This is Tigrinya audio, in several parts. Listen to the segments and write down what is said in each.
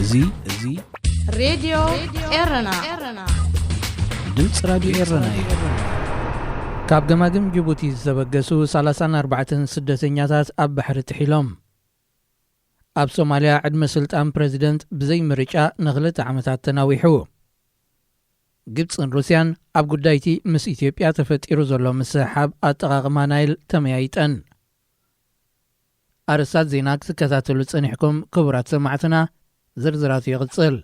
እዚ እዚ ሬድዮ ኤረና። ድምፂ ራዲዮ ኤረና እዩ። ካብ ገማግም ጅቡቲ ዝተበገሱ ሰላሳን ኣርባዕተን ስደተኛታት ኣብ ባሕሪ ጥሒሎም። ኣብ ሶማልያ ዕድመ ስልጣን ፕረዚደንት ብዘይ ምርጫ ንኽልተ ዓመታት ተናዊሑ። ግብፅን ሩስያን ኣብ ጉዳይቲ ምስ ኢትዮጵያ ተፈጢሩ ዘሎ ምስሕሓብ ኣጠቓቕማ ናይል ተመያይጠን። ኣርእስታት ዜና ክትከታተሉ ጸኒሕኩም ክቡራት ሰማዕትና፣ ዝርዝራቱ ይቕጽል።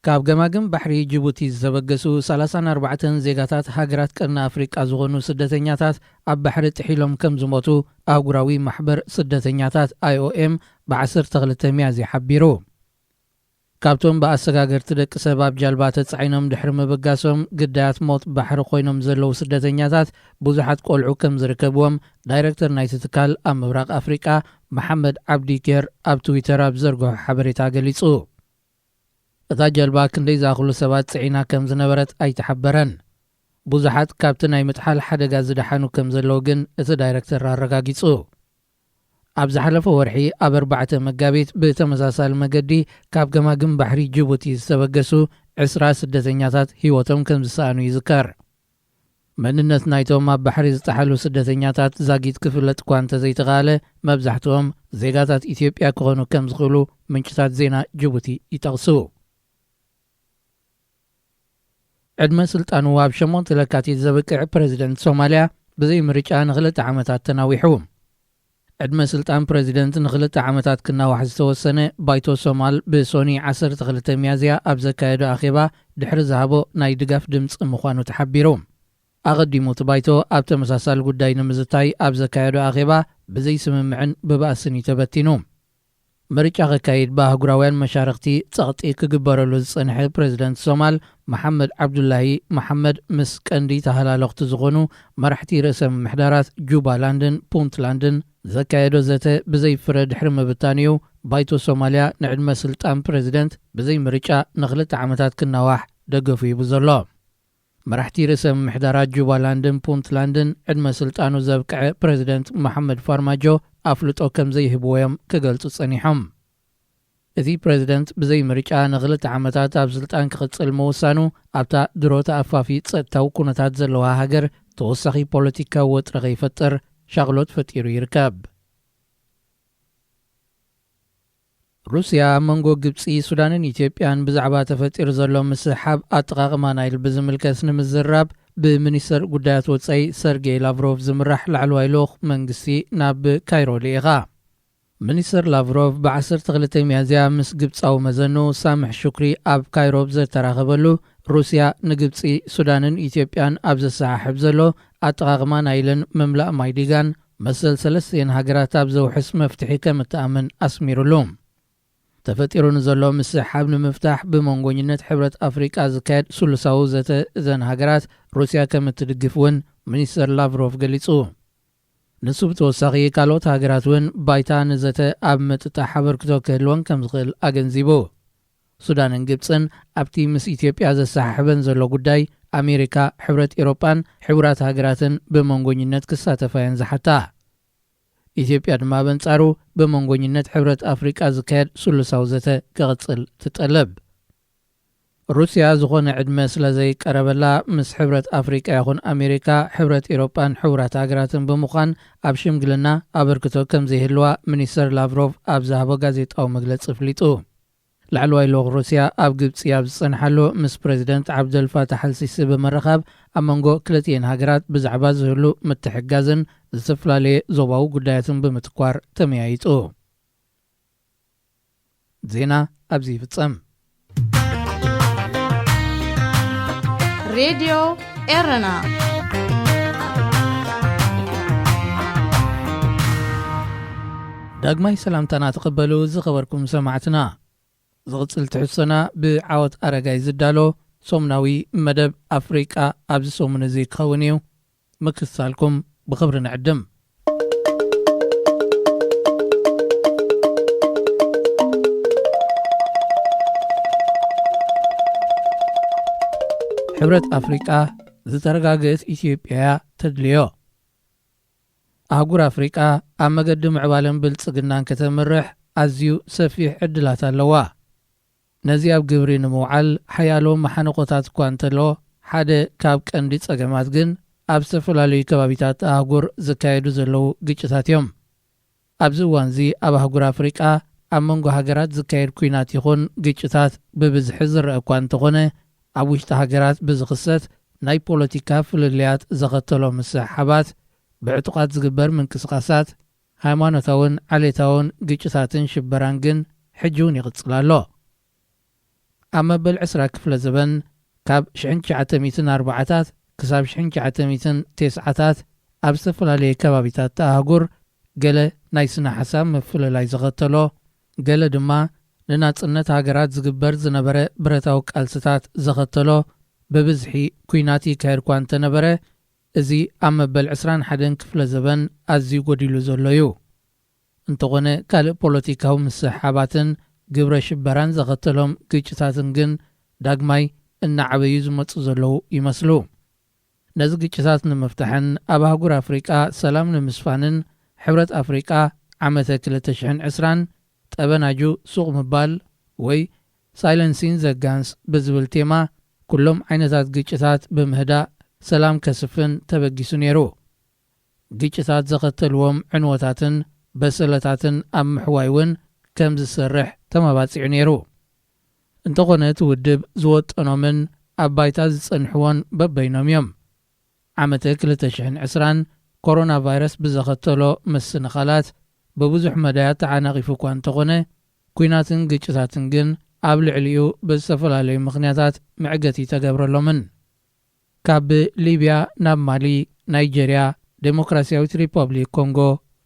ካብ ገማግም ባሕሪ ጅቡቲ ዝተበገሱ ሰላሳን ኣርባዕተን ዜጋታት ሃገራት ቀርኒ ኣፍሪቃ ዝኾኑ ስደተኛታት ኣብ ባሕሪ ጥሒሎም ከም ዝሞቱ ኣህጉራዊ ማሕበር ስደተኛታት ኣይ ኦ ኤም ብዓሰርተ ክልተ ሚያዝያ ሓቢሩ። ካብቶም ብኣሰጋገርቲ ደቂ ሰብ ኣብ ጃልባ ተጻዒኖም ድሕሪ ምብጋሶም ግዳያት ሞት ባሕሪ ኮይኖም ዘለዉ ስደተኛታት ብዙሓት ቆልዑ ከም ዝርከብዎም ዳይረክተር ናይቲ ትካል ኣብ ምብራቕ ኣፍሪቃ መሓመድ ዓብዲ ጌር ኣብ ትዊተር ኣብ ዘርግሖ ሓበሬታ ገሊጹ። እታ ጀልባ ክንደይ ዝኣኽሉ ሰባት ጽዒና ከም ዝነበረት ኣይተሓበረን። ብዙሓት ካብቲ ናይ ምጥሓል ሓደጋ ዝደሓኑ ከም ዘለዉ ግን እቲ ዳይረክተር ኣረጋጊጹ። ኣብ ዝሓለፈ ወርሒ ኣብ ኣርባዕተ መጋቢት ብተመሳሳሊ መገዲ ካብ ገማግም ባሕሪ ጅቡቲ ዝተበገሱ ዕስራ ስደተኛታት ህይወቶም ከም ዝሰኣኑ ይዝከር። መንነት ናይቶም ኣብ ባሕሪ ዝጠሓሉ ስደተኛታት ዛጊት ክፍለጥ እኳ እንተዘይተኻእለ፣ መብዛሕትኦም ዜጋታት ኢትዮጵያ ክኾኑ ከም ዝኽእሉ ምንጭታት ዜና ጅቡቲ ይጠቕሱ። ዕድመ ስልጣኑ ኣብ ሸሞንተ ለካቲት ዘብቅዕ ፕረዚደንት ሶማልያ ብዘይ ምርጫ ንኽልተ ዓመታት ተናዊሑ። ዕድመ ስልጣን ፕረዚደንት ንኽልተ ዓመታት ክናዋሕ ዝተወሰነ ባይቶ ሶማል ብሶኒ ዓሰርተ ክልተ ሚያዝያ ኣብ ዘካየዶ ኣኼባ ድሕሪ ዝሃቦ ናይ ድጋፍ ድምፂ ምዃኑ ተሓቢሩ። ኣቐዲሙ እቲ ባይቶ ኣብ ተመሳሳሊ ጉዳይ ንምዝታይ ኣብ ዘካየዶ ኣኼባ ብዘይስምምዕን ብባእስን እዩ ተበቲኑ። ምርጫ ክካይድ ብኣህጉራውያን መሻርኽቲ ጸቕጢ ክግበረሉ ዝጸንሐ ፕረዚደንት ሶማል መሓመድ ዓብዱላሂ መሓመድ ምስ ቀንዲ ተሃላለኽቲ ዝኾኑ መራሕቲ ርእሰ ምምሕዳራት ጁባላንድን ፑንትላንድን ዘካየዶ ዘተ ብዘይ ፍረ ድሕሪ ምብታን'ዩ ባይቶ ሶማልያ ንዕድመ ስልጣን ፕረዚደንት ብዘይ ምርጫ ንኽልተ ዓመታት ክናዋሕ ደገፉ ሂቡ ዘሎ። መራሕቲ ርእሰ ምምሕዳራት ጁባላንድን ፑንትላንድን ዕድመ ስልጣኑ ዘብቅዐ ፕረዚደንት መሓመድ ፋርማጆ ኣፍልጦ ከም ዘይህብዎ እዮም ክገልጹ ጸኒሖም። እቲ ፕረዚደንት ብዘይ ምርጫ ንኽልተ ዓመታት ኣብ ስልጣን ክቕጽል ምውሳኑ ኣብታ ድሮ ተኣፋፊ ጸጥታዊ ኩነታት ዘለዋ ሃገር ተወሳኺ ፖለቲካዊ ወጥሪ ከይፈጥር ሻቕሎት ፈጢሩ ይርከብ። ሩስያ ኣብ መንጎ ግብጺ፣ ሱዳንን ኢትዮጵያን ብዛዕባ ተፈጢሩ ዘሎ ምስሕሓብ ኣጠቓቕማ ናይል ብዝምልከት ንምዝራብ ብሚኒስተር ጉዳያት ወጻኢ ሰርጌይ ላቭሮቭ ዝምራሕ ላዕለዋይ ልኡኽ መንግስቲ ናብ ካይሮ ልኢኻ። ሚኒስተር ላቭሮቭ ብዓሰርተ ክልተ ሚያዝያ ምስ ግብጻዊ መዘኑ ሳምሕ ሹክሪ ኣብ ካይሮ ብዘተራኸበሉ፣ ሩስያ ንግብጺ፣ ሱዳንን ኢትዮጵያን ኣብ ዘሰሓሕብ ዘሎ ኣጠቓቕማ ናይልን ምምላእ ማይ ዲጋን መሰል ሰለስቲኤን ሃገራት ኣብ ዘውሕስ መፍትሒ ከም እትኣምን ኣስሚሩሉ። ተፈጢሩ ንዘሎ ምስሕሓብ ንምፍታሕ ብመንጎኝነት ሕብረት ኣፍሪቃ ዝካየድ ስሉሳዊ ዘተ እዘን ሃገራት ሩስያ ከም እትድግፍ እውን ሚኒስተር ላቭሮቭ ገሊጹ። ንሱ ብተወሳኺ ካልኦት ሃገራት እውን ባይታ ንዘተ ኣብ ምጥጣሕ ኣበርክቶ ክህልወን ከም ዝኽእል ኣገንዚቡ። ሱዳንን ግብጽን ኣብቲ ምስ ኢትዮጵያ ዘሰሓሕበን ዘሎ ጉዳይ ኣሜሪካ፣ ሕብረት ኤሮጳን ሕቡራት ሃገራትን ብመንጎኝነት ክሳተፋ እየን ዝሓታ። ኢትዮጵያ ድማ በንጻሩ ብመንጎኝነት ሕብረት ኣፍሪቃ ዝካየድ ስሉሳዊ ዘተ ክቕጽል ትጠልብ። ሩስያ ዝኾነ ዕድመ ስለ ዘይቀረበላ ምስ ሕብረት ኣፍሪቃ ይኹን ኣሜሪካ፣ ሕብረት ኤሮጳን ሕቡራት ሃገራትን ብምዃን ኣብ ሽምግልና ኣበርክቶ ከም ዘይህልዋ ሚኒስተር ላቭሮቭ ኣብ ዝሃቦ ጋዜጣዊ መግለጺ ኣፍሊጡ። ላዕለዋይ ልኡኽ ሩስያ ኣብ ግብጺ ኣብ ዝጸንሓሉ ምስ ፕረዚደንት ዓብደል ፋታሕ ኣልሲሲ ብምርኻብ ኣብ መንጎ ክልቲኤን ሃገራት ብዛዕባ ዝህሉ ምትሕግጋዝን ዝተፈላለየ ዞባዊ ጉዳያትን ብምትኳር ተመያይጡ። ዜና ኣብዚ ይፍጸም። ሬድዮ ኤረና። ዳግማይ ሰላምታና ተቐበሉ ዝኸበርኩም ሰማዕትና። ዝቕጽል ትሕዝቶና ብዓወት ኣረጋይ ዝዳሎ ሰሙናዊ መደብ ኣፍሪቃ ኣብዚ ሰሙን እዚ ክኸውን እዩ። ምክትታልኩም ብኽብሪ ንዕድም። ሕብረት ኣፍሪቃ ዝተረጋገእት ኢትዮጵያ እያ ተድልዮ። ኣህጉር ኣፍሪቃ ኣብ መገዲ ምዕባለን ብልጽግናን ከተምርሕ ኣዝዩ ሰፊሕ ዕድላት ኣለዋ። ነዚ ኣብ ግብሪ ንምውዓል ሓያሎ መሓንቆታት እኳ እንተሎ፣ ሓደ ካብ ቀንዲ ጸገማት ግን ኣብ ዝተፈላለዩ ከባቢታት ኣህጉር ዝካየዱ ዘለዉ ግጭታት እዮም። ኣብዚ እዋንዚ ኣብ ኣህጉር ኣፍሪቃ ኣብ መንጎ ሃገራት ዝካየድ ኲናት ይኹን ግጭታት ብብዝሒ ዝረአ እኳ እንተኾነ፣ ኣብ ውሽጢ ሃገራት ብዝኽሰት ናይ ፖለቲካ ፍልልያት ዘኸተሎ ምስሕሓባት፣ ብዕጡቓት ዝግበር ምንቅስቓሳት፣ ሃይማኖታውን ዓሌታውን ግጭታትን ሽበራን ግን ሕጂ እውን ይቕጽል ኣሎ። ኣብ መበል ዕስራ ክፍለ ዘበን፣ ካብ ሽሕን ትሽዓተ ሚእትን ኣርባዓታት ክሳብ ሽሕን ትሽዓተ ሚእትን ተስዓታት ኣብ ዝተፈላለየ ከባቢታት ኣህጉር፣ ገለ ናይ ስነ ሓሳብ ምፍልላይ ዘኸተሎ፣ ገለ ድማ ንናጽነት ሃገራት ዝግበር ዝነበረ ብረታዊ ቃልስታት ዘኸተሎ ብብዝሒ ኲናት ይካየድ እኳ እንተነበረ፣ እዚ ኣብ መበል ዕስራን ሓደን ክፍለ ዘበን ኣዝዩ ጎዲሉ ዘሎ እዩ። እንተኾነ፣ ካልእ ፖለቲካዊ ምስሕሓባትን ግብረ ሽበራን ዘኸተሎም ግጭታትን ግን ዳግማይ እናዓበዩ ዝመጹ ዘለዉ ይመስሉ። ነዚ ግጭታት ንምፍታሕን ኣብ ኣህጉር ኣፍሪቃ ሰላም ንምስፋንን፣ ሕብረት ኣፍሪቃ ዓመተ ክልተ ሽሕን ዕስራን ጠበናጁ ሱቕ ምባል ወይ ሳይለንሲን ዘጋንስ ብዝብል ቴማ፣ ኩሎም ዓይነታት ግጭታት ብምህዳእ ሰላም ከስፍን ተበጊሱ ነይሩ። ግጭታት ዘኸተልዎም ዕንወታትን በሰለታትን ኣብ ምሕዋይ እውን ከም ዝሰርሕ ተመባጺዑ ነይሩ። እንተኾነ፣ እቲ ውድብ ዝወጠኖምን ኣብ ባይታ ዝጸንሕዎን በበይኖም እዮም። ዓመተ ክልተ ሽሕን ዕስራን ኮሮና ቫይረስ ብዘኸተሎ ምስንኻላት ብብዙሕ መዳያት ተዓናቒፉ እኳ እንተኾነ፣ ኲናትን ግጭታትን ግን ኣብ ልዕሊኡ ብዝተፈላለዩ ምኽንያታት መዕገቲ ተገብረሎምን። ካብ ሊብያ ናብ ማሊ፣ ናይጀርያ፣ ዴሞክራሲያዊት ሪፐብሊክ ኮንጎ፣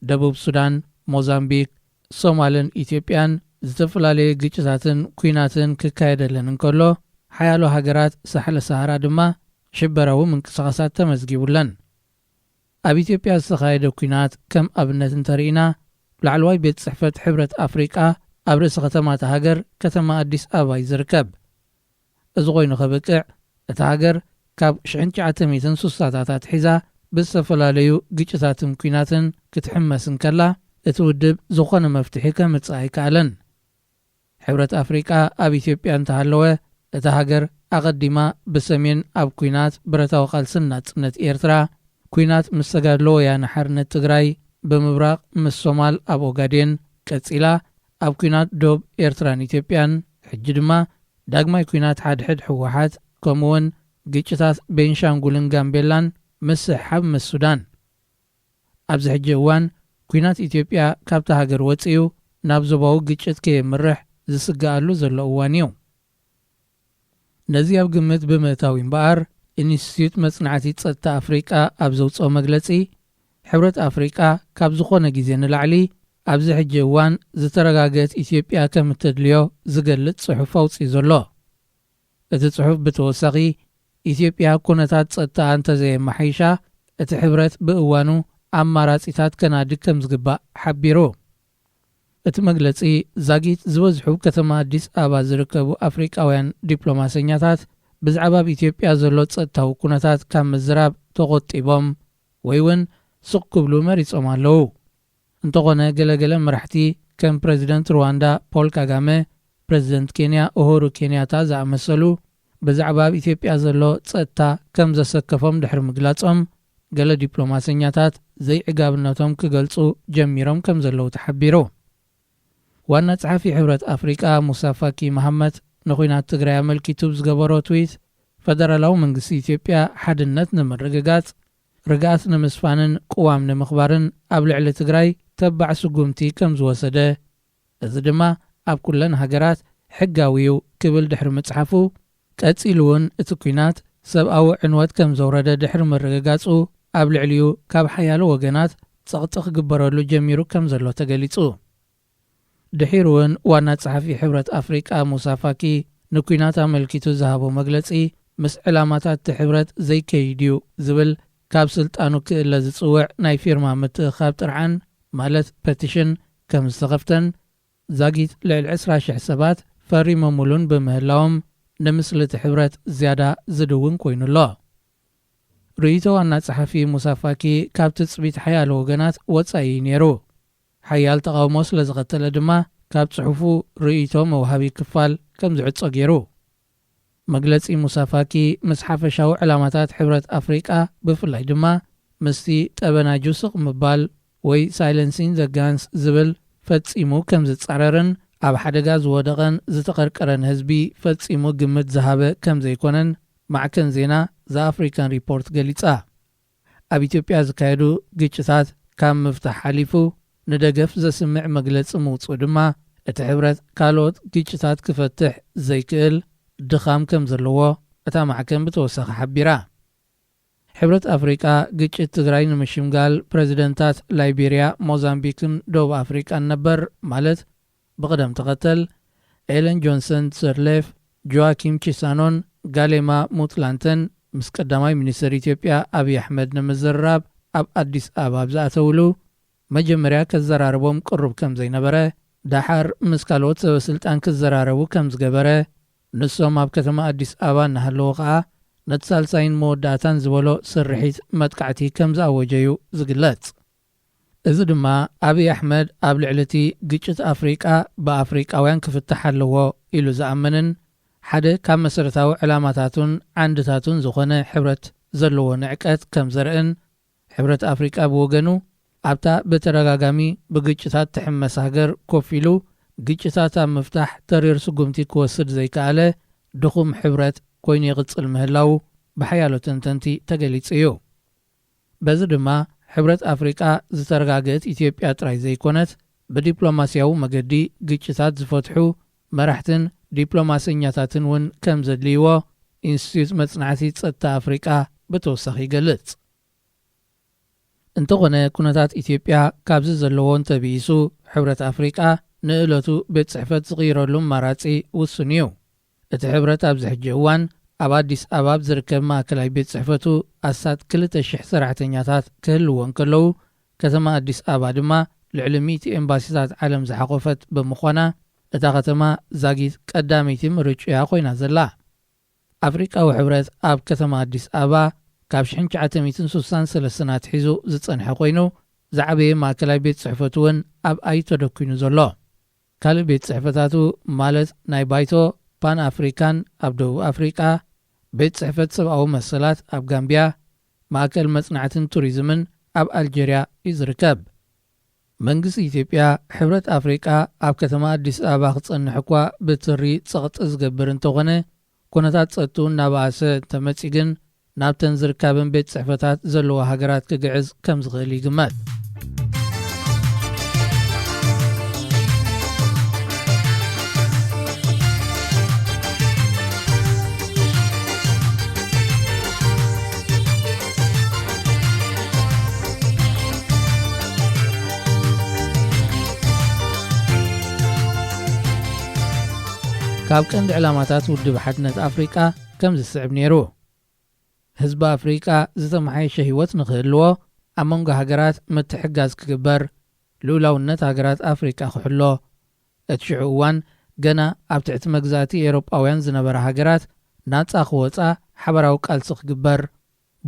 ደቡብ ሱዳን፣ ሞዛምቢክ፣ ሶማልን ኢትዮጵያን ዝተፈላለየ ግጭታትን ኲናትን ክካየደለን እንከሎ፣ ሓያሎ ሃገራት ሳሕለ ሰሃራ ድማ ሽበራዊ ምንቅስቓሳት ተመዝጊቡለን። ኣብ ኢትዮጵያ ዝተኻየደ ኲናት ከም ኣብነት እንተርኢና፣ ላዕለዋይ ቤት ጽሕፈት ሕብረት ኣፍሪቃ ኣብ ርእሲ ከተማ እታ ሃገር፣ ከተማ ኣዲስ ኣበባ እዩ ዝርከብ። እዚ ኮይኑ ከብቅዕ፣ እታ ሃገር ካብ ሽሕን ትሽዓተ ሚእትን ስሳታት ኣትሒዛ ብዝተፈላለዩ ግጭታትን ኲናትን ክትሕመስ እንከላ፣ እቲ ውድብ ዝኾነ መፍትሒ ከምጽእ ኣይከኣለን። ሕብረት ኣፍሪቃ ኣብ ኢትዮጵያ እንተሃለወ፣ እታ ሃገር ኣቐዲማ ብሰሜን ኣብ ኲናት ብረታዊ ቃልስን ናጽነት ኤርትራ፣ ኲናት ምስ ተጋድሎ ወያነ ሓርነት ትግራይ፣ ብምብራቕ ምስ ሶማል ኣብ ኦጋዴን፣ ቀጺላ ኣብ ኲናት ዶብ ኤርትራን ኢትዮጵያን፣ ሕጂ ድማ ዳግማይ ኲናት ሓድሕድ ህወሓት፣ ከምኡውን ግጭታት ቤንሻንጉልን ጋምቤላን፣ ምስሕሓብ ምስ ሱዳን። ኣብዚ ሕጂ እዋን፣ ኲናት ኢትዮጵያ ካብታ ሃገር ወጺኡ ናብ ዞባዊ ግጭት ከየምርሕ ዝስግኣሉ ዘሎ እዋን እዩ። ነዚ ኣብ ግምት ብምእታው እምበኣር፣ ኢንስቲትዩት መጽናዕቲ ጸጥታ ኣፍሪቃ ኣብ ዘውጽኦ መግለጺ፣ ሕብረት ኣፍሪቃ ካብ ዝኾነ ግዜ ንላዕሊ ኣብዚ ሕጂ እዋን ዝተረጋገት ኢትዮጵያ ከም እተድልዮ ዝገልጽ ጽሑፍ ኣውጺኡ ዘሎ። እቲ ጽሑፍ ብተወሳኺ፣ ኢትዮጵያ ኩነታት ጸጥታኣ እንተዘየመሓይሻ፣ እቲ ሕብረት ብእዋኑ ኣማራጺታት ከናድግ ከም ዝግባእ ሓቢሩ። እቲ መግለጺ፣ ዛጊት ዝበዝሑ ከተማ ኣዲስ ኣበባ ዝርከቡ ኣፍሪቃውያን ዲፕሎማሰኛታት ብዛዕባ ኣብ ኢትዮጵያ ዘሎ ጸጥታዊ ኩነታት ካብ ምዝራብ ተቖጢቦም ወይ እውን ስቕ ክብሉ መሪጾም ኣለዉ። እንተኾነ፣ ገለገለ መራሕቲ ከም ፕረዚደንት ሩዋንዳ ፖል ካጋመ፣ ፕረዚደንት ኬንያ ኡሁሩ ኬንያታ ዝኣመሰሉ፣ ብዛዕባ ኣብ ኢትዮጵያ ዘሎ ጸጥታ ከም ዘሰከፎም ድሕሪ ምግላጾም፣ ገለ ዲፕሎማሰኛታት ዘይዕጋብነቶም ክገልጹ ጀሚሮም ከም ዘለዉ ተሓቢሩ። ዋና ጸሓፊ ሕብረት ኣፍሪቃ ሙሳ ፋኪ መሃመት ንኹናት ትግራይ ኣመልኪቱ ብዝገበሮ ትዊት፣ ፈደራላዊ መንግስቲ ኢትዮጵያ ሓድነት ንምርግጋጽ፣ ርግኣት ንምስፋንን ቅዋም ንምኽባርን ኣብ ልዕሊ ትግራይ ተባዕ ስጉምቲ ከም ዝወሰደ፣ እዚ ድማ ኣብ ኩለን ሃገራት ሕጋዊ እዩ ክብል ድሕሪ ምጽሓፉ፣ ቀጺሉ እውን እቲ ኲናት ሰብኣዊ ዕንወት ከም ዘውረደ ድሕሪ ምርግጋጹ፣ ኣብ ልዕሊኡ ካብ ሓያሎ ወገናት ጸቕጢ ክግበረሉ ጀሚሩ ከም ዘሎ ተገሊጹ። ድሒሩ እውን ዋና ጸሓፊ ሕብረት ኣፍሪቃ ሙሳ ፋኪ ንኲናት ኣመልኪቱ ዝሃቦ መግለጺ፣ ምስ ዕላማታት እቲ ሕብረት ዘይከይድ እዩ ዝብል፣ ካብ ስልጣኑ ክእለ ዝጽውዕ ናይ ፊርማ ምትእኻብ ጥርዓን፣ ማለት ፐቲሽን፣ ከም ዝተኸፍተን፣ ዛጊት ልዕሊ ዕስራ ሽሕ ሰባት ፈሪሞምሉን ብምህላዎም፣ ንምስሊ እቲ ሕብረት ዝያዳ ዝድውን ኮይኑ ኣሎ። ርእይቶ ዋና ጸሓፊ ሙሳ ፋኪ ካብ ትጽቢት ሓያሎ ወገናት ወጻኢ እዩ ነይሩ። ሓያል ተቓውሞ ስለ ዘኸተለ ድማ፣ ካብ ጽሑፉ ርእይቶ መውሃቢ ክፋል ከም ዝዕጾ ገይሩ። መግለጺ ሙሳ ፋኪ ምስ ሓፈሻዊ ዕላማታት ሕብረት ኣፍሪቃ፣ ብፍላይ ድማ ምስቲ ጠበናጁ ስቕ ምባል ወይ ሳይለንሲን ዘጋንስ ዝብል ፈጺሙ ከም ዝጻረርን ኣብ ሓደጋ ዝወደቐን ዝተቐርቀረን ህዝቢ ፈጺሙ ግምት ዝሃበ ከም ዘይኮነን ማዕከን ዜና ዘ ኣፍሪካን ሪፖርት ገሊጻ። ኣብ ኢትዮጵያ ዝካየዱ ግጭታት ካብ ምፍታሕ ሓሊፉ ንደገፍ ዘስምዕ መግለጺ ምውጽኡ ድማ እቲ ሕብረት ካልኦት ግጭታት ክፈትሕ ዘይክእል ድኻም ከም ዘለዎ እታ ማዕከን ብተወሳኺ ሓቢራ። ሕብረት ኣፍሪቃ ግጭት ትግራይ ንምሽምጋል ፕረዚደንታት ላይቤርያ፣ ሞዛምቢክን ደቡብ ኣፍሪቃን ነበር ማለት ብቕደም ተኸተል ኤለን ጆንሰን ሰርሌፍ፣ ጆዋኪም ቺሳኖን ጋሌማ ሙትላንተን ምስ ቀዳማይ ሚኒስትር ኢትዮጵያ ኣብይ ኣሕመድ ንምዝርራብ ኣብ ኣዲስ ኣበባ ኣብ ዝኣተውሉ መጀመርያ ከዘራርቦም ቅሩብ ከም ዘይነበረ፣ ዳሓር ምስ ካልኦት ሰበስልጣን ክዘራረቡ ከም ዝገበረ፣ ንሶም ኣብ ከተማ ኣዲስ ኣበባ እናሃለዉ ኸኣ ነቲ ሳልሳይን መወዳእታን ዝበሎ ስርሒት መጥቃዕቲ ከም ዝኣወጀ እዩ ዝግለጽ። እዚ ድማ ኣብይ ኣሕመድ ኣብ ልዕሊ እቲ ግጭት ኣፍሪቃ ብኣፍሪቃውያን ክፍታሕ ኣለዎ ኢሉ ዝኣምንን ሓደ ካብ መሰረታዊ ዕላማታቱን ዓንድታቱን ዝኾነ ሕብረት ዘለዎ ንዕቀት ከም ዘርእን፣ ሕብረት ኣፍሪቃ ብወገኑ ኣብታ ብተደጋጋሚ ብግጭታት ትሕመስ ሃገር ኮፍ ኢሉ ግጭታት ኣብ ምፍታሕ ተሪር ስጉምቲ ክወስድ ዘይከኣለ ድኹም ሕብረት ኮይኑ ይቕጽል ምህላዉ ብሓያሎ ተንተንቲ ተገሊጹ እዩ። በዚ ድማ ሕብረት ኣፍሪቃ ዝተረጋገእት ኢትዮጵያ ጥራይ ዘይኮነት፣ ብዲፕሎማስያዊ መገዲ ግጭታት ዝፈትሑ መራሕትን ዲፕሎማሰኛታትን እውን ከም ዘድልይዎ ኢንስቲትዩት መጽናዕቲ ጸጥታ ኣፍሪቃ ብተወሳኺ ይገልጽ። እንተኾነ ኩነታት ኢትዮጵያ ካብዚ ዘለዎ እንተብኢሱ፣ ሕብረት ኣፍሪቃ ንእለቱ ቤት ጽሕፈት ዝቕይረሉ ኣማራጺ ውሱን እዩ። እቲ ሕብረት ኣብዚ ሕጂ እዋን ኣብ ኣዲስ ኣበባ ኣብ ዝርከብ ማእከላይ ቤት ጽሕፈቱ ኣስታት ክልተ ሽሕ ሰራሕተኛታት ክህልዎ እንከለዉ፣ ከተማ ኣዲስ ኣበባ ድማ ልዕሊ ሚእቲ ኤምባሲታት ዓለም ዝሓቖፈት ብምዃና፣ እታ ከተማ ዛጊት ቀዳመይቲ ምርጭያ ኮይና ዘላ። ኣፍሪቃዊ ሕብረት ኣብ ከተማ ኣዲስ ኣበባ ካብ ሽሕን ትሽዓተ ሚእትን ስሳን ሰለስተን ኣትሒዙ ዝጸንሐ ኮይኑ፣ ዝዓበየ ማእከላይ ቤት ጽሕፈቱ እውን ኣብ ኣዩ ተደኲኑ ዘሎ። ካልእ ቤት ጽሕፈታቱ ማለት ናይ ባይቶ ፓን ኣፍሪካን ኣብ ደቡብ ኣፍሪቃ፣ ቤት ጽሕፈት ሰብኣዊ መሰላት ኣብ ጋምቢያ፣ ማእከል መጽናዕትን ቱሪዝምን ኣብ ኣልጀርያ እዩ ዝርከብ። መንግስቲ ኢትዮጵያ፣ ሕብረት ኣፍሪቃ ኣብ ከተማ ኣዲስ ኣበባ ክጸንሕ እኳ ብትሪ ጸቕጢ ዝገብር እንተኾነ፣ ኩነታት ጸጥትኡ እናበኣሰ እንተመጺ ግን፣ ናብተን ዝርካበን ቤት ጽሕፈታት ዘለዋ ሃገራት ክግዕዝ ከም ዝኽእል ይግመት። ካብ ቀንዲ ዕላማታት ውድብ ሓድነት ኣፍሪቃ ከም ዝስዕብ ነይሩ። ህዝቢ ኣፍሪቃ ዝተመሓየሸ ህይወት ንኽህልዎ ኣብ መንጎ ሃገራት ምትሕጋዝ ክግበር፣ ልኡላውነት ሃገራት ኣፍሪቃ ክሕሎ፣ እቲ ሽዑ እዋን ገና ኣብ ትሕቲ መግዛእቲ ኤውሮጳውያን ዝነበራ ሃገራት ናጻ ክወጻ ሓበራዊ ቃልሲ ክግበር፣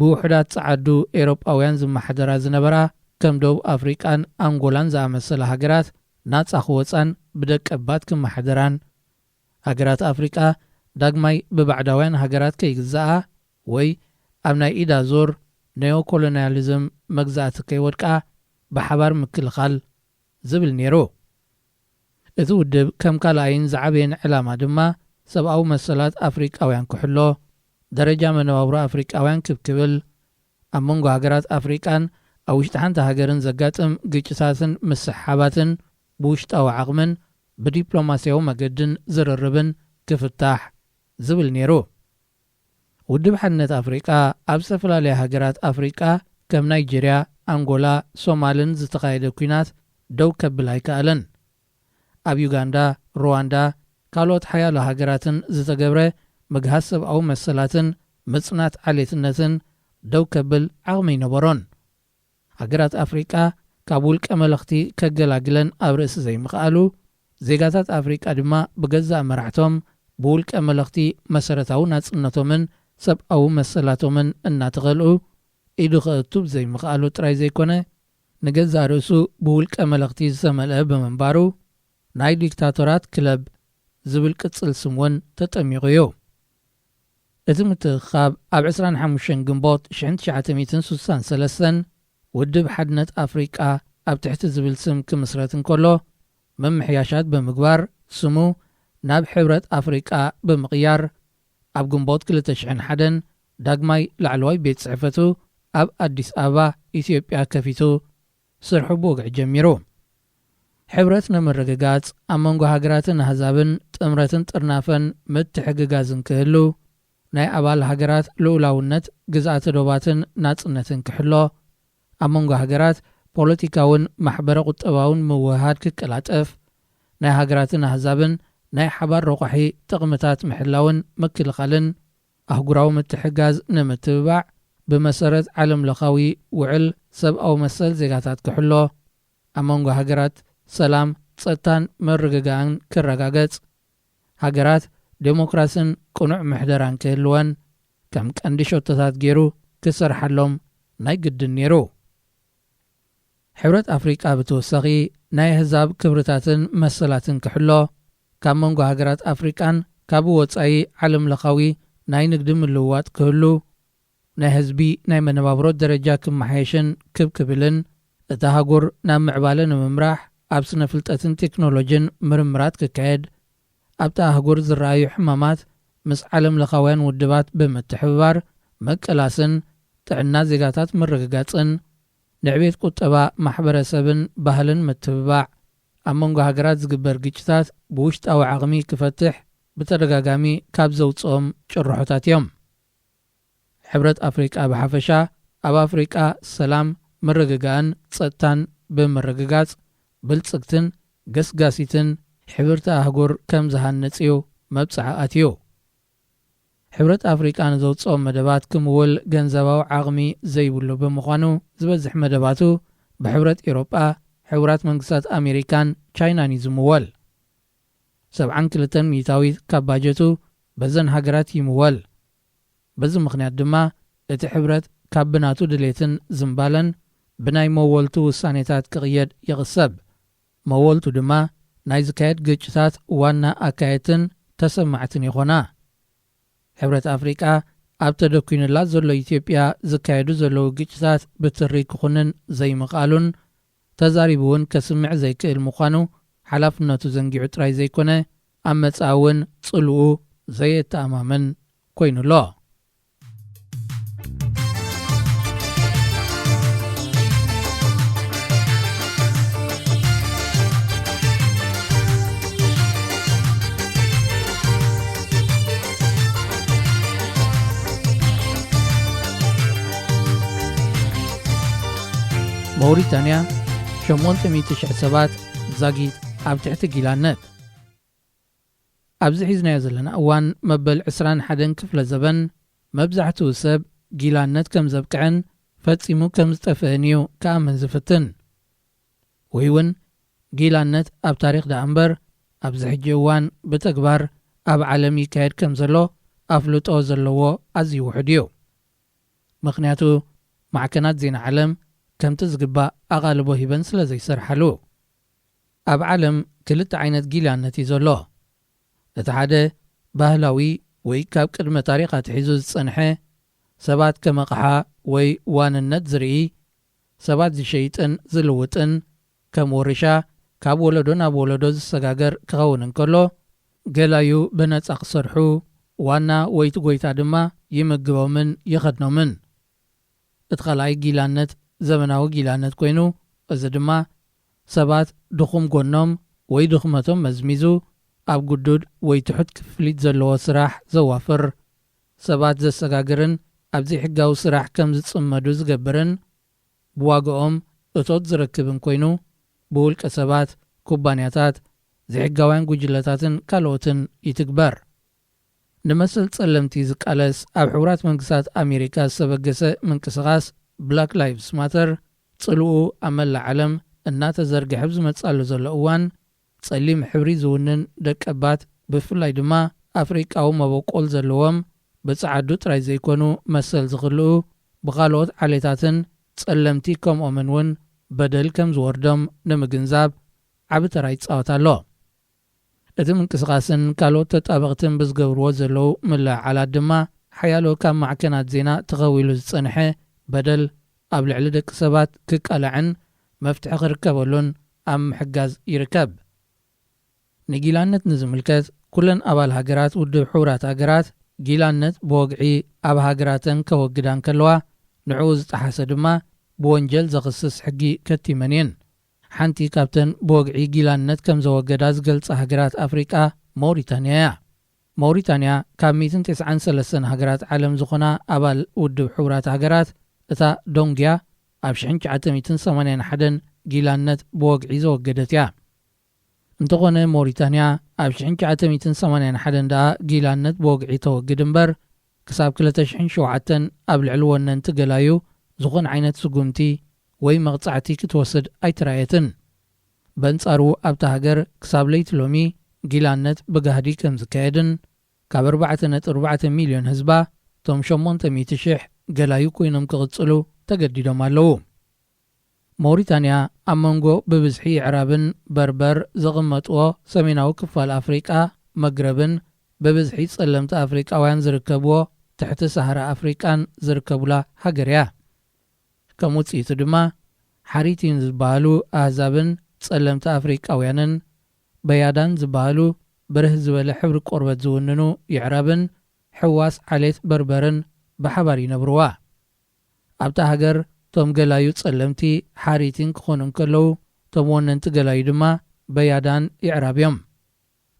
ብውሑዳት ጸዓዱ ኤውሮጳውያን ዝመሓደራ ዝነበራ ከም ደቡብ ኣፍሪቃን ኣንጎላን ዝኣመሰላ ሃገራት ናጻ ክወጻን ብደቀባት ክመሓደራን፣ ሃገራት ኣፍሪቃ ዳግማይ ብባዕዳውያን ሃገራት ከይግዛኣ ወይ ኣብ ናይ ኢድ ኣዙር ኔዮኮሎንያሊዝም መግዛእቲ ከይወድቃ ብሓባር ምክልኻል ዝብል ነይሩ። እቲ ውድብ ከም ካልኣይን ዝዓበየን ዕላማ ድማ ሰብኣዊ መሰላት ኣፍሪቃውያን ክሕሎ፣ ደረጃ መነባብሮ ኣፍሪቃውያን ክብ ክብል፣ ኣብ መንጎ ሃገራት ኣፍሪቃን ኣብ ውሽጢ ሓንቲ ሃገርን ዘጋጥም ግጭታትን ምስሕሓባትን ብውሽጣዊ ዓቕምን ብዲፕሎማስያዊ መገድን ዝርርብን ክፍታሕ ዝብል ነይሩ። ውድብ ሓድነት ኣፍሪቃ ኣብ ዝተፈላለያ ሃገራት ኣፍሪቃ ከም ናይጄርያ፣ ኣንጎላ፣ ሶማልን ዝተኻየደ ኲናት ደው ከብል ኣይከኣለን። ኣብ ዩጋንዳ፣ ሩዋንዳ፣ ካልኦት ሓያሎ ሃገራትን ዝተገብረ ምግሃስ ሰብኣዊ መሰላትን ምጽናት ዓሌትነትን ደው ከብል ዓቕሚ ኣይነበሮን። ሃገራት ኣፍሪቃ ካብ ውልቀ መለኽቲ ከገላግለን ኣብ ርእሲ ዘይምኽኣሉ፣ ዜጋታት ኣፍሪቃ ድማ ብገዛእ መራሕቶም ብውልቀ መለኽቲ መሰረታዊ ናጽነቶምን ሰብኣዊ መሰላቶምን እናተኸልኡ ኢዱ ከእቱ ብዘይምኽኣሉ ጥራይ ዘይኮነ፣ ንገዛእ ርእሱ ብውልቀ መለኽቲ ዝተመልአ ብምንባሩ፣ ናይ ዲክታቶራት ክለብ ዝብል ቅጽል ስም እውን ተጠሚቑ እዩ። እቲ ምትእኽኻብ ኣብ ዕስራን ሓሙሽተን ግንቦት ሽሕን ትሽዓተ ሚእትን ስሳን ሰለስተን ውድብ ሓድነት ኣፍሪቃ ኣብ ትሕቲ ዝብል ስም ክምስረት እንከሎ፣ ምምሕያሻት ብምግባር ስሙ ናብ ሕብረት ኣፍሪቃ ብምቕያር፣ ኣብ ግንቦት ክልተ ሽሕን ሓደን ዳግማይ ላዕለዋይ ቤት ጽሕፈቱ ኣብ ኣዲስ ኣበባ ኢትዮጵያ ከፊቱ ስርሑ ብወግዒ ጀሚሩ። ሕብረት ንምርግጋጽ ኣብ መንጎ ሃገራትን ኣህዛብን ጥምረትን ጥርናፈን ምትሕግጋዝን ክህሉ፣ ናይ ኣባል ሃገራት ልኡላውነት፣ ግዝኣተ ዶባትን ናጽነትን ክሕሎ፣ ኣብ መንጎ ሃገራት ፖለቲካውን ማሕበረ ቁጠባውን ምውህሃድ ክቀላጠፍ፣ ናይ ሃገራትን ኣህዛብን ናይ ሓባር ረቋሒ ጥቕምታት ምሕላውን ምክልኻልን ኣህጉራዊ ምትሕጋዝ ንምትብባዕ፣ ብመሰረት ዓለም ለኻዊ ውዕል ሰብኣዊ መሰል ዜጋታት ክሕሎ፣ ኣብ መንጎ ሃገራት ሰላም፣ ጸጥታን ምርግጋእን ክረጋገጽ፣ ሃገራት ዴሞክራስን ቅኑዕ ምሕደራን ክህልወን ከም ቀንዲ ሸቶታት ገይሩ ክሰርሓሎም ናይ ግድን ነይሩ። ሕብረት ኣፍሪቃ ብተወሳኺ ናይ ኣህዛብ ክብርታትን መሰላትን ክሕሎ፣ ካብ መንጎ ሃገራት ኣፍሪቃን ካብ ወጻኢ ዓለም ለኻዊ ናይ ንግዲ ምልውዋጥ ክህሉ፣ ናይ ህዝቢ ናይ መነባብሮ ደረጃ ክመሓየሽን ክብ ክብልን፣ እታ ኣህጉር ናብ ምዕባለ ንምምራሕ ኣብ ስነ ፍልጠትን ቴክኖሎጂን ምርምራት ክካየድ፣ ኣብታ ኣህጉር ዝረኣዩ ሕማማት ምስ ዓለም ለኻውያን ውድባት ብምትሕብባር ምቅላስን ጥዕና ዜጋታት ምርግጋጽን፣ ንዕቤት ቁጠባ ማሕበረሰብን ባህልን ምትብባዕ፣ ኣብ መንጎ ሃገራት ዝግበር ግጭታት ብውሽጣዊ ዓቕሚ ክፈትሕ ብተደጋጋሚ ካብ ዘውፅኦም ጭርሖታት እዮም። ሕብረት ኣፍሪቃ ብሓፈሻ ኣብ ኣፍሪቃ ሰላም፣ ምርግጋእን ጸጥታን ብምርግጋጽ ብልጽግትን ገስጋሲትን ሕብርቲ ኣህጉር ከም ዝሃንጽ እዩ መብጽዓ ኣትዩ። ሕብረት ኣፍሪቃ ንዘውጽኦም መደባት ክምውል ገንዘባዊ ዓቕሚ ዘይብሉ ብምዃኑ ዝበዝሕ መደባቱ ብሕብረት ኤሮጳ፣ ሕቡራት መንግስታት ኣሜሪካን ቻይናን እዩ ዝምወል። ሰብዓን ክልተን ሚእታዊት ካብ ባጀቱ በዘን ሃገራት ይምወል። በዚ ምኽንያት ድማ እቲ ሕብረት ካብ ብናቱ ድሌትን ዝምባለን ብናይ መወልቱ ውሳኔታት ክቕየድ ይቕሰብ። መወልቱ ድማ ናይ ዝካየድ ግጭታት ዋና ኣካየድትን ተሰማዕትን ይኾና። ሕብረት ኣፍሪቃ ኣብ ተደኲኑላ ዘሎ ኢትዮጵያ ዝካየዱ ዘለዉ ግጭታት ብትሪ ክኹንን ዘይምኽኣሉን ተዛሪቡ እውን ከስምዕ ዘይክእል ምዃኑ ሓላፍነቱ ዘንጊዑ ጥራይ ዘይኮነ ኣብ መጻኢ እውን ጽልኡ ዘየተኣማምን ኮይኑ ኣሎ። መውሪታንያ ሸሞንተ ሚእቲ ሽሕ ሰባት ዛጊት ኣብ ትሕቲ ጊላነት። ኣብዚ ሒዝናዮ ዘለና እዋን መበል ዕስራን ሓደን ክፍለ ዘበን መብዛሕትኡ ሰብ ጊላነት ከም ዘብቅዐን ፈጺሙ ከም ዝጠፍእን እዩ ክኣምን ዝፍትን። ወይ እውን ጊላነት ኣብ ታሪኽ ደኣ እምበር ኣብዚ ሕጂ እዋን ብተግባር ኣብ ዓለም ይካየድ ከም ዘሎ ኣፍልጦ ዘለዎ ኣዝዩ ውሑድ እዩ። ምኽንያቱ ማዕከናት ዜና ዓለም ከምቲ ዝግባእ ኣቓልቦ ሂበን ስለ ዘይሰርሓሉ። ኣብ ዓለም ክልተ ዓይነት ጊላነት እዩ ዘሎ። እቲ ሓደ ባህላዊ ወይ ካብ ቅድመ ታሪኽ ኣትሒዙ ዝጸንሐ፣ ሰባት ከም ኣቕሓ ወይ ዋንነት ዝርኢ፣ ሰባት ዝሸይጥን ዝልውጥን፣ ከም ውርሻ ካብ ወለዶ ናብ ወለዶ ዝሰጋገር ክኸውን እንከሎ፣ ገላዩ ብነጻ ክሰርሑ፣ ዋና ወይ እቲ ጎይታ ድማ ይምግቦምን ይኸድኖምን። እቲ ካልኣይ ጊላነት ዘመናዊ ጊላነት ኮይኑ፣ እዚ ድማ ሰባት ድኹም ጎኖም ወይ ድኽመቶም መዝሚዙ ኣብ ግዱድ ወይ ትሑት ክፍሊት ዘለዎ ስራሕ ዘዋፍር፣ ሰባት ዘሰጋግርን ኣብ ዘይሕጋዊ ስራሕ ከም ዝጽመዱ ዝገብርን ብዋጋኦም እቶት ዝረክብን ኮይኑ፣ ብውልቀ ሰባት፣ ኩባንያታት፣ ዘይሕጋውያን ጉጅለታትን ካልኦትን ይትግበር። ንመሰል ጸለምቲ ዝቃለስ ኣብ ሕቡራት መንግስታት ኣሜሪካ ዝተበገሰ ምንቅስቓስ ብላክ ላይቭስ ማተር ጽልኡ ኣብ መላእ ዓለም እናተዘርግሐ ኣብ ዝመጽኣሉ ዘሎ እዋን፣ ጸሊም ሕብሪ ዝውንን ደቀባት፣ ብፍላይ ድማ ኣፍሪቃዊ መበቆል ዘለዎም፣ ብጸዓዱ ጥራይ ዘይኮኑ መሰል ዝኽልኡ፣ ብኻልኦት ዓሌታትን ጸለምቲ ከምኦምን እውን በደል ከም ዝወርዶም ንምግንዛብ ዓቢ ተራ ይጻወት ኣሎ። እቲ ምንቅስቓስን ካልኦት ተጣበቕትን ብዝገብርዎ ዘለዉ ምልዕዓላት ድማ ሓያሎ ካብ ማዕከናት ዜና ተኸዊሉ ዝጸንሐ በደል ኣብ ልዕሊ ደቂ ሰባት ክቃላዕን መፍትሒ ክርከበሉን ኣብ ምሕጋዝ ይርከብ። ንጊላነት ንዝምልከት ኩለን ኣባል ሃገራት ውድብ ሕቡራት ሃገራት ጊላነት ብወግዒ ኣብ ሃገራተን ከወግዳ እንከለዋ ንዕኡ ዝጠሓሰ ድማ ብወንጀል ዘኽስስ ሕጊ ከቲመን እየን። ሓንቲ ካብተን ብወግዒ ጊላነት ከም ዘወገዳ ዝገልጻ ሃገራት ኣፍሪቃ ሞሪታንያ እያ። ሞሪታንያ ካብ ሚእትን ተስዓን ሰለስተን ሃገራት ዓለም ዝኾና ኣባል ውድብ ሕቡራት ሃገራት እታ ዶንግያ ኣብ ሽሕን ትሽዓተ ሚእትን ሰማንያን ሓደን ጊላነት ብወግዒ ዘወገደት እያ። እንተኾነ ሞሪታንያ ኣብ ሽሕን ትሽዓተ ሚእትን ሰማንያን ሓደን ደኣ ጊላነት ብወግዒ ተወግድ እምበር ክሳብ ክልተ ሽሕን ሸውዓተን ኣብ ልዕሊ ወነንቲ ገላዩ ዝኾነ ዓይነት ስጉምቲ ወይ መቕጻዕቲ ክትወስድ ኣይተራየትን። በንጻሩ ኣብታ ሃገር ክሳብ ለይቲ ሎሚ ጊላነት ብጋህዲ ከም ዝካየድን ካብ ኣርባዕተ ነጥቢ ኣርባዕተ ሚልዮን ህዝባ እቶም ሸሞንተ ሚእቲ ሽሕ ገላዩ ኮይኖም ክቕጽሉ ተገዲዶም ኣለዉ። ሞሪታንያ ኣብ መንጎ ብብዝሒ ኣዕራብን በርበር ዝቕመጥዎ ሰሜናዊ ክፋል ኣፍሪቃ መግረብን ብብዝሒ ጸለምቲ ኣፍሪቃውያን ዝርከብዎ ትሕቲ ሳሃራ ኣፍሪቃን ዝርከቡላ ሃገር እያ። ከም ውጽኢቱ ድማ ሓሪቲን ዝበሃሉ ኣህዛብን ጸለምቲ ኣፍሪቃውያንን በያዳን ዝበሃሉ ብርህ ዝበለ ሕብሪ ቆርበት ዝውንኑ የዕራብን ሕዋስ ዓሌት በርበርን ብሓባር ይነብርዋ። ኣብታ ሃገር እቶም ገላዩ ጸለምቲ ሓሪቲን ክኾኑ እንከለዉ እቶም ወነንቲ ገላዩ ድማ በያዳን የዕራብ እዮም።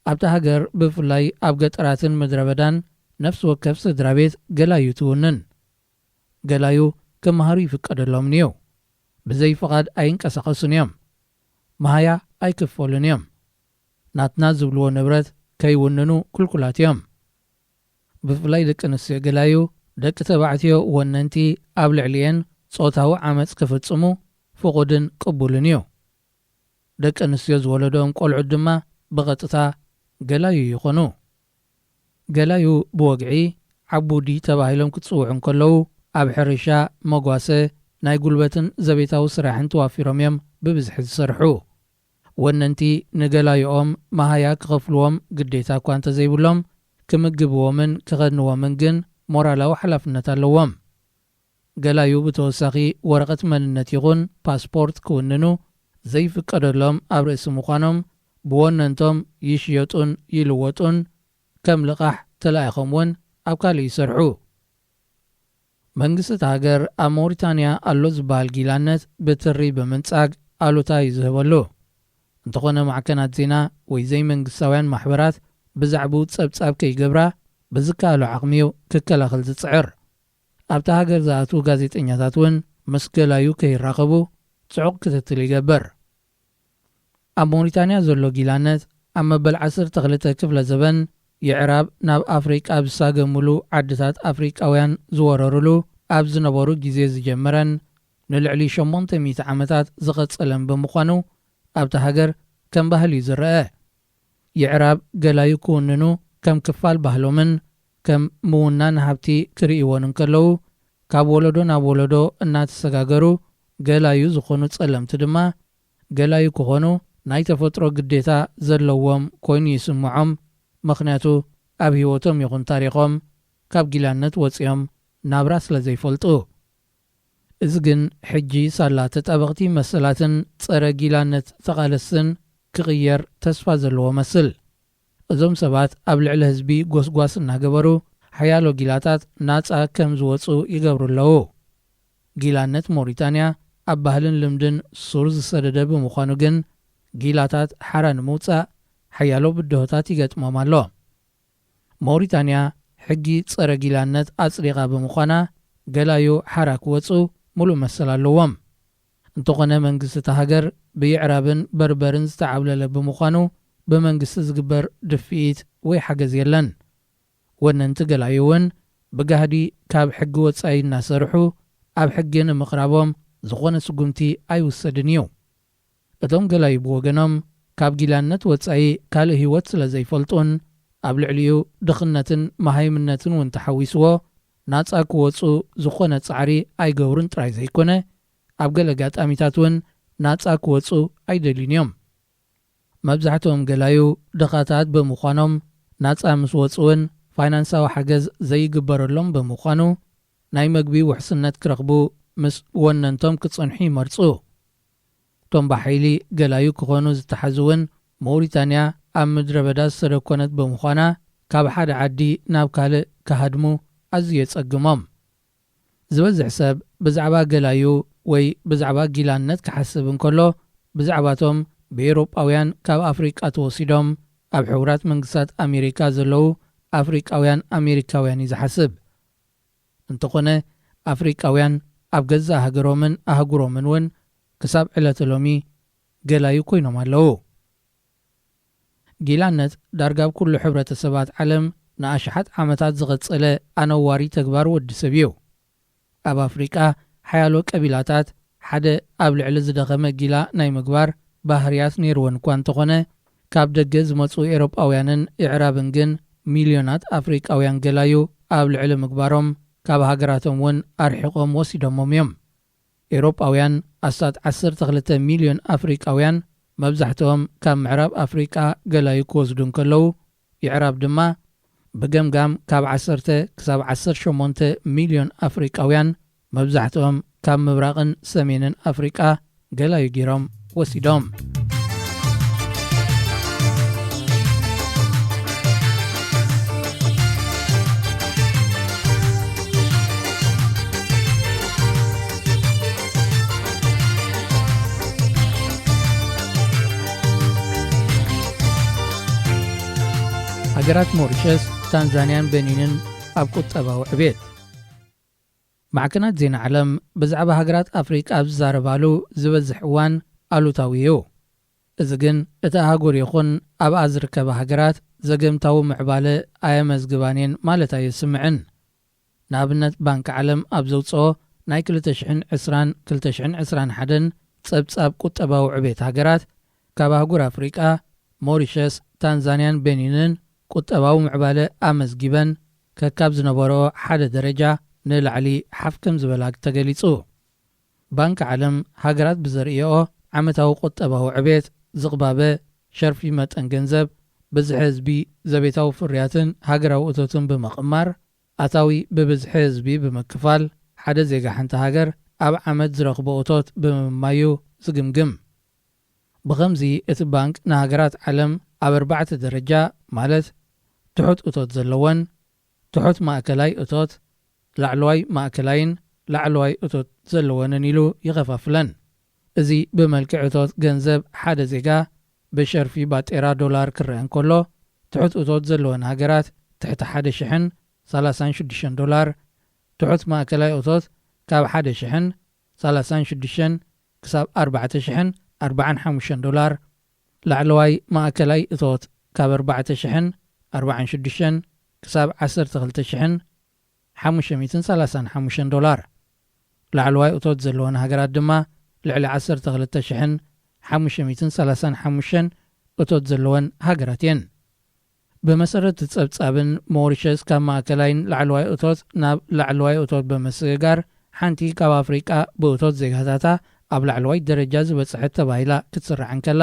ኣብታ ሃገር ብፍላይ ኣብ ገጠራትን ምድረ በዳን ነፍሲ ወከፍ ስድራ ቤት ገላዩ ትውንን። ገላዩ ክመሃሩ ይፍቀደሎምን እዩ። ብዘይ ፍቓድ ኣይንቀሳቐሱን እዮም። መሃያ ኣይክፈሉን እዮም። ናትና ዝብልዎ ንብረት ከይውንኑ ክልኩላት እዮም። ብፍላይ ደቂ ኣንስትዮ ገላዩ ደቂ ተባዕትዮ ወነንቲ ኣብ ልዕሊኤን ጾታዊ ዓመጽ ክፍጽሙ ፍቑድን ቅቡልን እዩ። ደቂ ኣንስትዮ ዝወለደኦም ቆልዑት ድማ ብቐጥታ ገላዩ ይኾኑ። ገላዩ ብወግዒ ዓቡዲ ተባሂሎም ክጽውዑ እንከለዉ ኣብ ሕርሻ፣ መጓሰ፣ ናይ ጉልበትን ዘቤታዊ ስራሕን ተዋፊሮም እዮም ብብዝሒ ዝሰርሑ። ወነንቲ ንገላዩኦም መሃያ ክኸፍልዎም ግዴታ እኳ እንተዘይብሎም ክምግብዎምን ክኸድንዎምን ግን ሞራላዊ ሓላፍነት ኣለዎም። ገላዩ ብተወሳኺ ወረቐት መንነት ይኹን ፓስፖርት ክውንኑ ዘይፍቀደሎም ኣብ ርእሲ ምዃኖም ብወነንቶም ይሽየጡን ይልወጡን ከም ልቓሕ ተላኢኾም እውን ኣብ ካልእ ይሰርሑ። መንግስቲ እታ ሃገር ኣብ ሞሪታንያ ኣሎ ዝበሃል ጊላነት ብትሪ ብምንጻግ ኣሉታ እዩ ዝህበሉ። እንተኾነ ማዕከናት ዜና ወይ ዘይመንግስታውያን ማሕበራት ብዛዕባኡ ጸብጻብ ከይገብራ ብዝከኣሎ ዓቕሚ እዩ ክከላኸል ዝጽዕር። ኣብታ ሃገር ዝኣትዉ ጋዜጠኛታት እውን ምስ ገላዩ ከይራኸቡ ጽዑቕ ክትትል ይገብር። ኣብ ሞሪታንያ ዘሎ ጊላነት ኣብ መበል ዓሰርተ ክልተ ክፍለ ዘበን የዕራብ ናብ ኣፍሪቃ ኣብ ዝሳገምሉ ዓድታት ኣፍሪቃውያን ዝወረሩሉ ኣብ ዝነበሩ ግዜ ዝጀመረን ንልዕሊ ሸሞንተ ሚእቲ ዓመታት ዝቐጸለን ብምዃኑ ኣብታ ሃገር ከም ባህሊ እዩ ዝረአ። የዕራብ ገላዩ ክውንኑ ከም ክፋል ባህሎምን ከም ምውናን ሃብቲ ክርእይዎን እንከለዉ ካብ ወለዶ ናብ ወለዶ እናተሰጋገሩ ገላዩ ዝኾኑ ጸለምቲ ድማ ገላዩ ክኾኑ ናይ ተፈጥሮ ግዴታ ዘለዎም ኮይኑ ይስምዖም። ምኽንያቱ ኣብ ህይወቶም ይኹን ታሪኾም ካብ ጊላነት ወጺኦም ናብራ ስለ ዘይፈልጡ። እዚ ግን ሕጂ ሳላ ተጣበቕቲ መሰላትን ጸረ ጊላነት ተቓለስትን ክቕየር ተስፋ ዘለዎ መስል። እዞም ሰባት ኣብ ልዕሊ ህዝቢ ጎስጓስ እናገበሩ ሓያሎ ጊላታት ናጻ ከም ዝወጹ ይገብሩ ኣለዉ። ጊላነት ሞሪታንያ ኣብ ባህልን ልምድን ሱር ዝሰደደ ብምዃኑ ግን ጊላታት ሓራ ንምውጻእ ሓያሎ ብድሆታት ይገጥሞም ኣሎ። ሞሪታንያ ሕጊ ጸረ ጊላነት ኣጽዲቓ ብምዃና ገላዩ ሓራ ክወጹ ሙሉእ መሰል ኣለዎም። እንተኾነ መንግስቲ እታ ሃገር ብየዕራብን በርበርን ዝተዓብለለ ብምዃኑ ብመንግስቲ ዝግበር ድፍኢት ወይ ሓገዝ የለን። ወነንቲ ገላዩ እውን ብጋህዲ ካብ ሕጊ ወጻኢ እናሰርሑ ኣብ ሕጊ ንምቕራቦም ዝኾነ ስጉምቲ ኣይውሰድን እዩ። እቶም ገላዩ ብወገኖም ካብ ጊላነት ወጻኢ ካልእ ህይወት ስለ ዘይፈልጡን ኣብ ልዕሊኡ ድኽነትን መሃይምነትን እውን ተሓዊስዎ ናጻ ክወጹ ዝኾነ ጻዕሪ ኣይገብሩን ጥራይ ዘይኮነ ኣብ ገለ ኣጋጣሚታት እውን ናጻ ክወጹ ኣይደልዩን እዮም። መብዛሕትኦም ገላዩ ድኻታት ብምዃኖም፣ ናጻ ምስ ወጹ እውን ፋይናንሳዊ ሓገዝ ዘይግበረሎም ብምዃኑ፣ ናይ መግቢ ውሕስነት ክረኽቡ ምስ ወነንቶም ክጸንሑ ይመርጹ። እቶም ብሓይሊ ገላዩ ክኾኑ ዝተሓዙ እውን፣ ሞሪታንያ ኣብ ምድረ በዳ ዝተደኮነት ብምዃና፣ ካብ ሓደ ዓዲ ናብ ካልእ ክሃድሙ ኣዝዩ የጸግሞም። ዝበዝሕ ሰብ ብዛዕባ ገላዩ ወይ ብዛዕባ ጊላነት ክሓስብ እንከሎ፣ ብዛዕባቶም ብኤውሮጳውያን ካብ ኣፍሪቃ ተወሲዶም ኣብ ሕቡራት መንግስታት ኣሜሪካ ዘለዉ ኣፍሪቃውያን ኣሜሪካውያን እዩ ዝሓስብ። እንተኾነ፣ ኣፍሪቃውያን ኣብ ገዛእ ሃገሮምን ኣህጉሮምን እውን ክሳብ ዕለተ ሎሚ ገላዩ ኮይኖም ኣለዉ። ጊላነት ዳርጋ ኣብ ኩሉ ሕብረተሰባት ዓለም ንኣሽሓት ዓመታት ዝቐጸለ ኣነዋሪ ተግባር ወዲ ሰብ እዩ። ኣብ ኣፍሪቃ፣ ሓያሎ ቀቢላታት ሓደ ኣብ ልዕሊ ዝደኸመ ጊላ ናይ ምግባር ባህርያት ነይርወን እኳ እንተኾነ፣ ካብ ደገ ዝመጹ ኤውሮጳውያንን የዕራብን ግን፣ ሚልዮናት ኣፍሪቃውያን ገላዩ ኣብ ልዕሊ ምግባሮም፣ ካብ ሃገራቶም እውን ኣርሒቖም ወሲዶሞም እዮም። ኤውሮጳውያን ኣስታት ዓሰርተ ክልተ ሚልዮን ኣፍሪቃውያን፣ መብዛሕትኦም ካብ ምዕራብ ኣፍሪቃ ገላዩ ክወስዱ እንከለዉ፣ የዕራብ ድማ ብገምጋም ካብ ዓሰርተ ክሳብ ዓሰርተ ሸሞንተ ሚልዮን ኣፍሪቃውያን፣ መብዛሕትኦም ካብ ምብራቕን ሰሜንን ኣፍሪቃ፣ ገላዩ ገይሮም ወሲዶም። ሃገራት ሞሪሸስ፣ ታንዛንያን ቤኒንን ኣብ ቁጠባዊ ዕቤት። ማዕከናት ዜና ዓለም ብዛዕባ ሃገራት ኣፍሪቃ ኣብ ዝዛረባሉ ዝበዝሕ እዋን ኣሉታዊ እዩ። እዚ ግን እቲ ኣህጉር ይኹን ኣብኣ ዝርከባ ሃገራት ዘገምታዊ ምዕባለ ኣየመዝግባን እየን ማለት ኣየስምዕን። ንኣብነት፣ ባንኪ ዓለም ኣብ ዘውጽኦ ናይ ክልተ ሽሕን ዕስራን ክልተ ሽሕን ዕስራን ሓደን ጸብጻብ ቁጠባዊ ዕቤት ሃገራት፣ ካብ ኣህጉር ኣፍሪቃ፣ ሞሪሸስ፣ ታንዛንያን ቤኒንን ቁጠባዊ ምዕባለ ኣመዝጊበን፣ ከካብ ዝነበረኦ ሓደ ደረጃ ንላዕሊ ሓፍ ከም ዝበላ ተገሊጹ። ባንኪ ዓለም፣ ሃገራት ብዘርእየኦ ዓመታዊ ቁጠባዊ ዕቤት፣ ዝቕባበ ሸርፊ መጠን ገንዘብ፣ ብዝሒ ህዝቢ፣ ዘቤታዊ ፍርያትን ሃገራዊ እቶትን ብምቕማር፣ ኣታዊ ብብዝሒ ህዝቢ ብምክፋል፣ ሓደ ዜጋ ሓንቲ ሃገር ኣብ ዓመት ዝረኽቦ እቶት ብምምማዩ ዝግምግም። ብኸምዚ፣ እቲ ባንክ ንሃገራት ዓለም ኣብ ኣርባዕተ ደረጃ፣ ማለት ትሑት እቶት ዘለወን፣ ትሑት ማእከላይ እቶት፣ ላዕለዋይ ማእከላይን ላዕለዋይ እቶት ዘለወንን ኢሉ ይኸፋፍለን። እዚ ብመልክዕ እቶት ገንዘብ ሓደ ዜጋ ብሸርፊ ባጤራ ዶላር ክረአ እንከሎ፣ ትሑት እቶት ዘለወን ሃገራት ትሕቲ ሓደ ሽሕን ሰላሳን ሽዱሽተን ዶላር፣ ትሑት ማእከላይ እቶት ካብ ሓደ ሽሕን ሰላሳን ሽዱሽተን ክሳብ ኣርባዕተ ሽሕን ኣርባዓን ሓሙሽተን ዶላር፣ ላዕለዋይ ማእከላይ እቶት ካብ ኣርባዕተ ሽሕን ኣርባዓን ሽዱሽተን ክሳብ ዓሰርተ ክልተ ሽሕን ሓሙሽተ ሚእትን ሰላሳን ሓሙሽተን ዶላር። ላዕለዋይ እቶት ዘለወን ሃገራት ድማ ልዕሊ ዓሰርተ ክልተ ሽሕን ሓሙሽተ ሚእትን ሰላሳን ሓሙሽተን እቶት ዘለወን ሃገራት እየን። ብመሰረት ጸብጻብን፣ ሞሪሸስ ካብ ማእከላይን ላዕለዋይ እቶት ናብ ላዕለዋይ እቶት ብምስግጋር፣ ሓንቲ ካብ ኣፍሪቃ ብእቶት ዜጋታታ ኣብ ላዕለዋይ ደረጃ ዝበጽሐት ተባሂላ ክትስራዕ እንከላ፣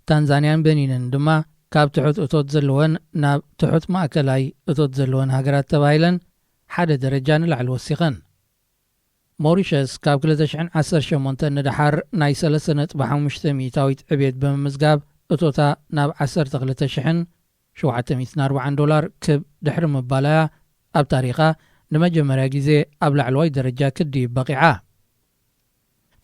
ታንዛንያን ቤኒንን ድማ ካብ ትሑት እቶት ዘለወን ናብ ትሑት ማእከላይ እቶት ዘለወን ሃገራት ተባሂለን ሓደ ደረጃ ንላዕሊ ወሲኸን። ሞሪሸስ ካብ ክልተ ሽሕን ዓሰርተ ሸሞንተን ንደሓር ናይ ሰለስተ ነጥቢ ሓሙሽተ ሚእታዊት ዕቤት ብምምዝጋብ፣ እቶታ ናብ ዓሰርተ ክልተ ሽሕን ሸውዓተ ሚእትን ኣርባዓን ዶላር ክብ ድሕሪ ምባላያ፣ ኣብ ታሪኻ ንመጀመርያ ግዜ ኣብ ላዕለዋይ ደረጃ ክትድይብ በቒዓ።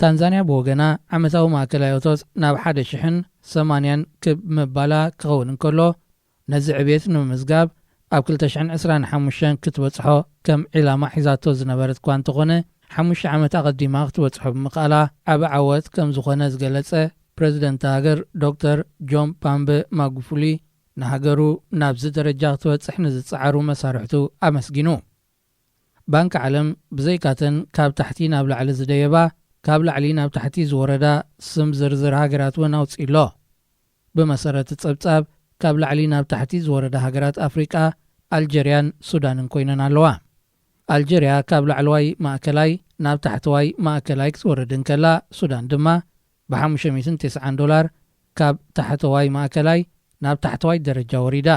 ታንዛንያ ብወገና፣ ዓመታዊ ማእከላይ እቶት ናብ ሓደ ሽሕን ሰማንያን ክብ ምባላ ክኸውን እንከሎ፣ ነዚ ዕቤት ንምምዝጋብ፣ ኣብ ክልተ ሽሕን ዕስራን ሓሙሽተን ክትበጽሖ ከም ዒላማ ሒዛቶ ዝነበረት እኳ እንተኾነ፣ ሓሙሽተ ዓመት ኣቐዲማ ክትበጽሖ ብምኽኣላ ዓቢ ዓወት ከም ዝኾነ ዝገለጸ ፕረዚደንት ሃገር ዶክተር ጆን ፓምበ ማጉፉሊ፣ ንሃገሩ ናብዚ ደረጃ ክትበጽሕ ንዝጸዓሩ መሳርሕቱ ኣመስጊኑ። ባንኪ ዓለም፣ ብዘይካተን ካብ ታሕቲ ናብ ላዕሊ ዝደየባ፣ ካብ ላዕሊ ናብ ታሕቲ ዝወረዳ ስም ዝርዝር ሃገራት እውን ኣውጺኡ ኣሎ። ብመሰረት ጸብጻብ፣ ካብ ላዕሊ ናብ ታሕቲ ዝወረዳ ሃገራት ኣፍሪቃ፣ ኣልጀርያን ሱዳንን ኮይነን ኣለዋ። ኣልጀርያ ካብ ላዕለዋይ ማእከላይ ናብ ታሕተዋይ ማእከላይ ክትወርድ እንከላ፣ ሱዳን ድማ ብ ሓሙሽተ ሚእትን ተስዓን ዶላር ካብ ታሕተዋይ ማእከላይ ናብ ታሕተዋይ ደረጃ ወሪዳ።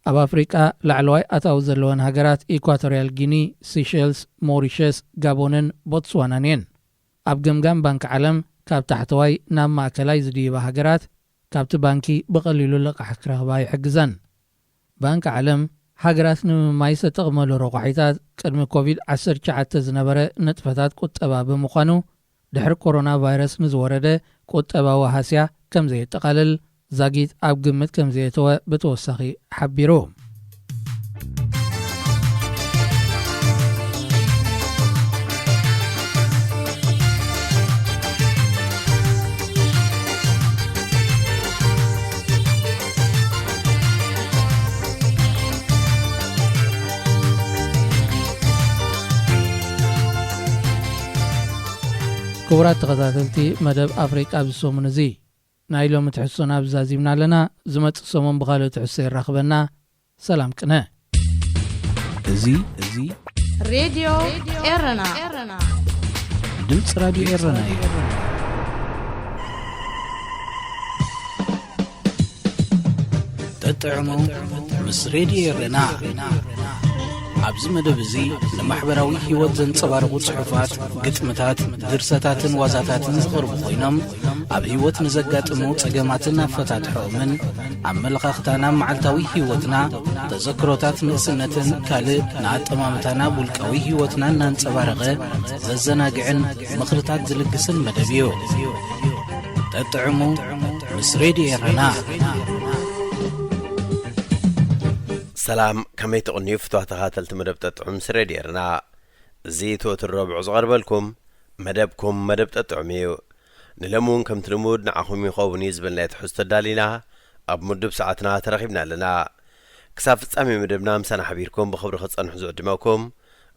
ኣብ ኣፍሪቃ ላዕለዋይ ኣታዊ ዘለወን ሃገራት ኢኳቶርያል ጊኒ፣ ሲሸልስ፣ ሞሪሸስ፣ ጋቦንን ቦትስዋናን እየን። ኣብ ገምጋም ባንክ ዓለም ካብ ታሕተዋይ ናብ ማእከላይ ዝድይባ ሃገራት ካብቲ ባንኪ ብቐሊሉ ልቓሕ ክረኽባ ይሕግዘን። ባንክ ዓለም ሃገራት ንምምማይ ዝተጠቕመሉ ረቋሒታት ቅድሚ ኮቪድ ዓሰርተ ትሽዓተ ዝነበረ ንጥፈታት ቁጠባ ብምዃኑ ድሕሪ ኮሮና ቫይረስ ንዝወረደ ቁጠባዊ ሃስያ ከም ዘየጠቓልል ዛጊት ኣብ ግምት ከም ዘየተወ ብተወሳኺ ሓቢሩ። ክቡራት ተኸታተልቲ መደብ ኣፍሪቃ ኣብዚ ሰሙን እዚ ናይ ሎሚ ትሕዝቶና ኣብዚ ዛዚምና ኣለና። ዝመጽእ ሰሙን ብኻልእ ትሕዝቶ የራኽበና። ሰላም ቅነ። እዚ እዚ ሬድዮ ኤረና፣ ድምፂ ራድዮ ኤረና እዩ። ጠጥዕሙ ምስ ሬድዮ ኤረና። ኣብዚ መደብ እዚ ንማሕበራዊ ህይወት ዘንጸባርቑ ጽሑፋት፣ ግጥምታት፣ ድርሰታትን ዋዛታትን ዝቐርቡ ኮይኖም፣ ኣብ ህይወት ንዘጋጥሙ ጸገማትን ኣፈታትሖኦምን፣ ኣመለኻኽታና ኣብ መዓልታዊ ህይወትና፣ ተዘክሮታት ንእስነትን ካልእ ንኣጠማምታና ኣብ ውልቃዊ ህይወትና እናንጸባረቐ ዘዘናግዕን ምኽርታት ዝልግስን መደብ እዩ። ጠጥዕሙ ምስ ሬድዮ ኤረና። ሰላም፣ ከመይ ትቕንዩ ፍትዋት ተኸታተልቲ መደብ ጠጥዑም ምስ ሬድዮ ኤረና? እዚ ትወትር ረቡዕ ዝቐርበልኩም መደብኩም መደብ ጠጥዑም እዩ። ንሎሚ እውን ከምቲ ልሙድ ንዓኹም ይኸውን እዩ ዝበልናዮ ትሕዝቶ ኣዳሊና ኣብ ምዱብ ሰዓትና ተረኺብና ኣለና። ክሳብ ፍጻሜ መደብና ምሳና ሓቢርኩም ብኽብሪ ክትጸንሑ ዝዕድመኩም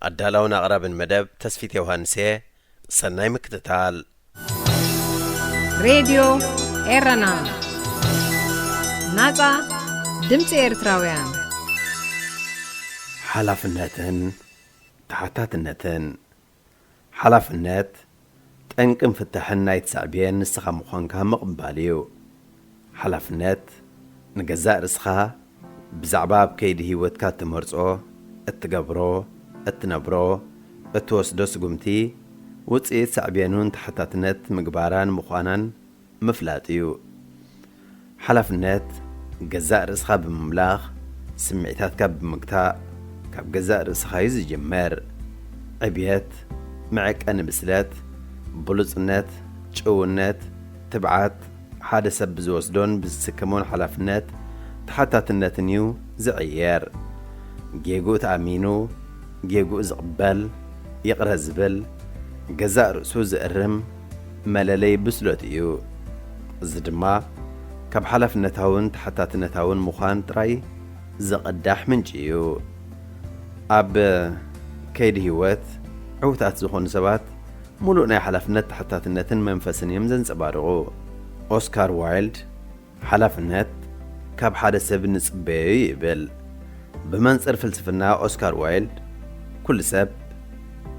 ኣዳላውን ኣቕራብን መደብ ተስፊት ዮሃንስ እየ። ሰናይ ምክትታል። ሬድዮ ኤረና፣ ናጻ ድምጺ ኤርትራውያን። ሓላፍነትን ተሓታትነትን። ሓላፍነት፣ ጠንቅን ፍታሕን ናይቲ ሳዕቤን ንስኻ ምዃንካ ምቕባል እዩ። ሓላፍነት፣ ንገዛእ ርእስኻ ብዛዕባ ኣብ ከይዲ ህይወትካ እትመርጾ፣ እትገብሮ፣ እትነብሮ፣ እትወስዶ ስጉምቲ፣ ውጽኢት ሳዕቤኑን ተሓታትነት ምግባራን ምዃናን ምፍላጥ እዩ። ሓላፍነት፣ ገዛእ ርእስኻ ብምምላኽ፣ ስምዒታትካ ብምግታእ፣ ካብ ገዛእ ርእስኻ እዩ ዝጅምር። ዕብየት፣ መዐቀኒ ብስለት፣ ብሉጽነት፣ ጭውነት፣ ትብዓት፣ ሓደ ሰብ ብዝወስዶን ብዝስከሞን ሓላፍነት ተሓታትነትን እዩ ዝዕየር። ጌግኡ ተኣሚኑ፣ ጌግኡ ዝቕበል፣ ይቕረ ዝብል፣ ገዛእ ርእሱ ዝእርም መለለይ ብስለቱ እዩ። እዚ ድማ ካብ ሓላፍነታውን ተሓታትነታውን ምዃን ጥራይ ዝቕዳሕ ምንጪ እዩ። ኣብ ከይዲ ህይወት ዕዉታት ዝኾኑ ሰባት፣ ምሉእ ናይ ሓላፍነት ተሓታትነትን መንፈስን እዮም ዘንጸባርቑ። ኦስካር ዋይልድ፣ "ሓላፍነት ካብ ሓደ ሰብ እንጽበዮ እዩ" ይብል። ብመንጽር ፍልስፍና ኦስካር ዋይልድ፣ ኩሉ ሰብ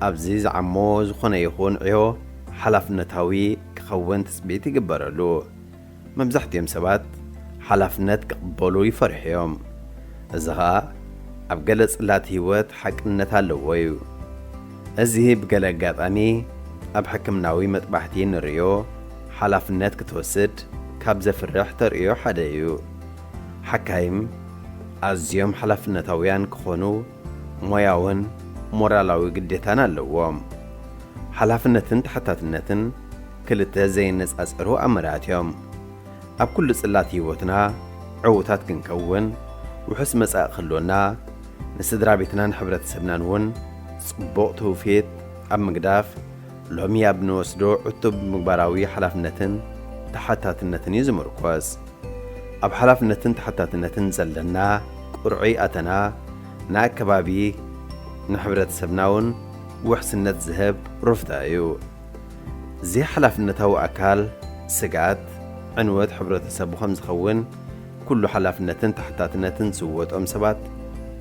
ኣብዚ ዝዓሞ ዝኾነ ይኹን ዕዮ ሓላፍነታዊ ክኸውን ትጽቢት ይግበረሉ። መብዛሕትኦም ሰባት ሓላፍነት ክቕበሉ ይፈርሑ እዮም። እዚ ኸኣ ኣብ ገለ ጽላት ህይወት ሓቅነት ኣለዎ እዩ። እዚ ብገለ ኣጋጣሚ ኣብ ሕክምናዊ መጥባሕቲ ንርእዮ ሓላፍነት ክትወስድ ካብ ዘፍርሕ ተርእዮ ሓደ እዩ። ሓካይም ኣዝዮም ሓላፍነታውያን ክኾኑ ሞያውን ሞራላዊ ግዴታን ኣለዎም። ሓላፍነትን ተሓታትነትን ክልተ ዘይነጻጸሩ ኣምራት እዮም። ኣብ ኩሉ ጽላት ህይወትና ዕዉታት ክንከውን፣ ውሑስ መጻኢ ክህልወና፣ ንስድራ ቤትናን ሕብረተሰብናን እውን ጽቡቕ ትውፊት ኣብ ምግዳፍ፣ ሎሚ ኣብ ንወስዶ ዕቱብ ምግባራዊ ሓላፍነትን ተሓታትነትን እዩ ዝምርኮስ። ኣብ ሓላፍነትን ተሓታትነትን ዘለና ቁርዑይ ኣተና ንኣከባቢ፣ ንሕብረተሰብና እውን ውሕስነት ዝህብ ሩፍታ እዩ። ዘይሓላፍነታዊ ኣካል ስግኣት፣ ዕንወት ሕብረተሰቡ ከም ዝኸውን፣ ኩሉ ሓላፍነትን ተሓታትነትን ዝወጦም ሰባት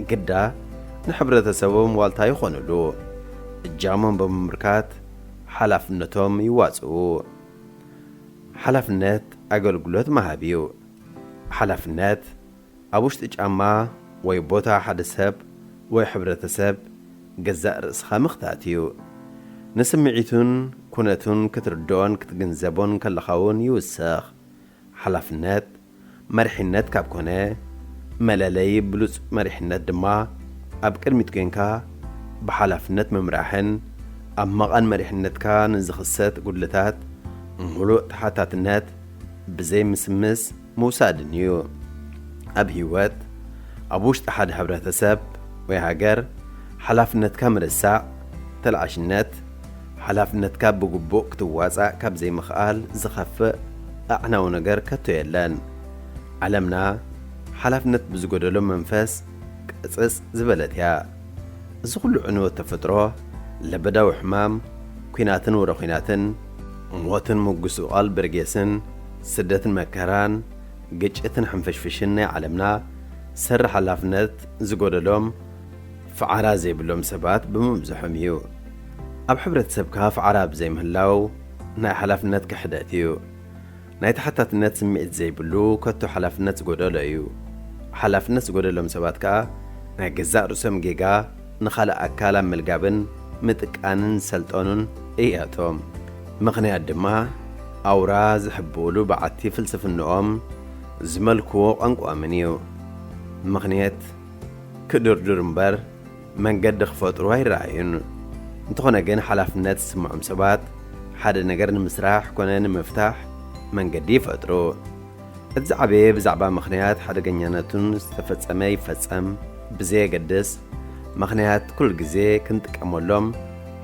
ግዳ ንሕብረተሰቦም ዋልታ ይኾኑሉ። እጃሞም ብምምርካት ሓላፍነቶም ይዋጽኡ። ሓላፍነት ኣገልግሎት ምሃብ እዩ። ሓላፍነት ኣብ ውሽጢ ጫማ ወይ ቦታ ሓደ ሰብ ወይ ሕብረተሰብ ገዛእ ርእስኻ ምኽታት እዩ። ንስምዒቱን ኩነቱን ክትርድኦን ክትግንዘቦን ከለኻ እውን ይውሰኽ። ሓላፍነት መሪሕነት ካብ ኮነ፣ መለለዪ ብሉጽ መሪሕነት ድማ ኣብ ቅድሚት ኮንካ ብሓላፍነት ምምራሕን ኣብ መቓን መሪሕነትካ ንዝኽሰት ጉድለታት ምሉእ ተሓታትነት ብዘይ ምስምስ ምውሳድን እዩ። ኣብ ህይወት፣ ኣብ ውሽጢ ሓደ ሕብረተሰብ ወይ ሃገር ሓላፍነትካ ምርሳዕ፣ ተለዓሽነት፣ ሓላፍነትካ ብግቡእ ክትዋጻእ ካብ ዘይምኽኣል ዝኸፍእ ኣዕናዊ ነገር ከቶ የለን። ዓለምና ሓላፍነት ብዝጎደሎ መንፈስ ቅጽጽ ዝበለት እያ። እዚ ኩሉ ዕንወት ተፈጥሮ፣ ለበዳዊ ሕማም፣ ኲናትን ወረ ኲናትን፣ ሞትን ምጉስቋል ብርጌስን፣ ስደትን መከራን፣ ግጭትን ሕንፍሽፍሽን ናይ ዓለምና ሰሪ ሓላፍነት ዝጎደሎም፣ ፍዓራ ዘይብሎም ሰባት ብምብዝሖም እዩ። ኣብ ሕብረተሰብካ ፍዓራ ብዘይምህላው ናይ ሓላፍነት ክሕደት እዩ። ናይ ተሓታትነት ስምዒት ዘይብሉ ከቶ ሓላፍነት ዝጎደሎ እዩ። ሓላፍነት ዝጎደሎም ሰባት ከኣ ናይ ገዛእ ርእሶም ጌጋ ንኻልእ ኣካል ኣብ ምልጋብን ምጥቃንን ዝሰልጠኑን እያቶም። ምኽንያት ድማ ኣውራ ዝሕብኡሉ በዓቲ ፍልስፍንኦም ዝመልክዎ ቋንቋምን እዩ። ምኽንያት ክድርድር እምበር መንገዲ ክፈጥሩ ኣይረኣዩን። እንተኾነ ግን ሓላፍነት ዝስምዖም ሰባት ሓደ ነገር ንምስራሕ ኮነ ንምፍታሕ መንገዲ ይፈጥሩ። እቲ ዝዓበየ ብዛዕባ ምኽንያት ሓደገኛነቱን ዝተፈጸመ ይፈጸም ብዘየገድስ፣ ምኽንያት ኩሉ ግዜ ክንጥቀመሎም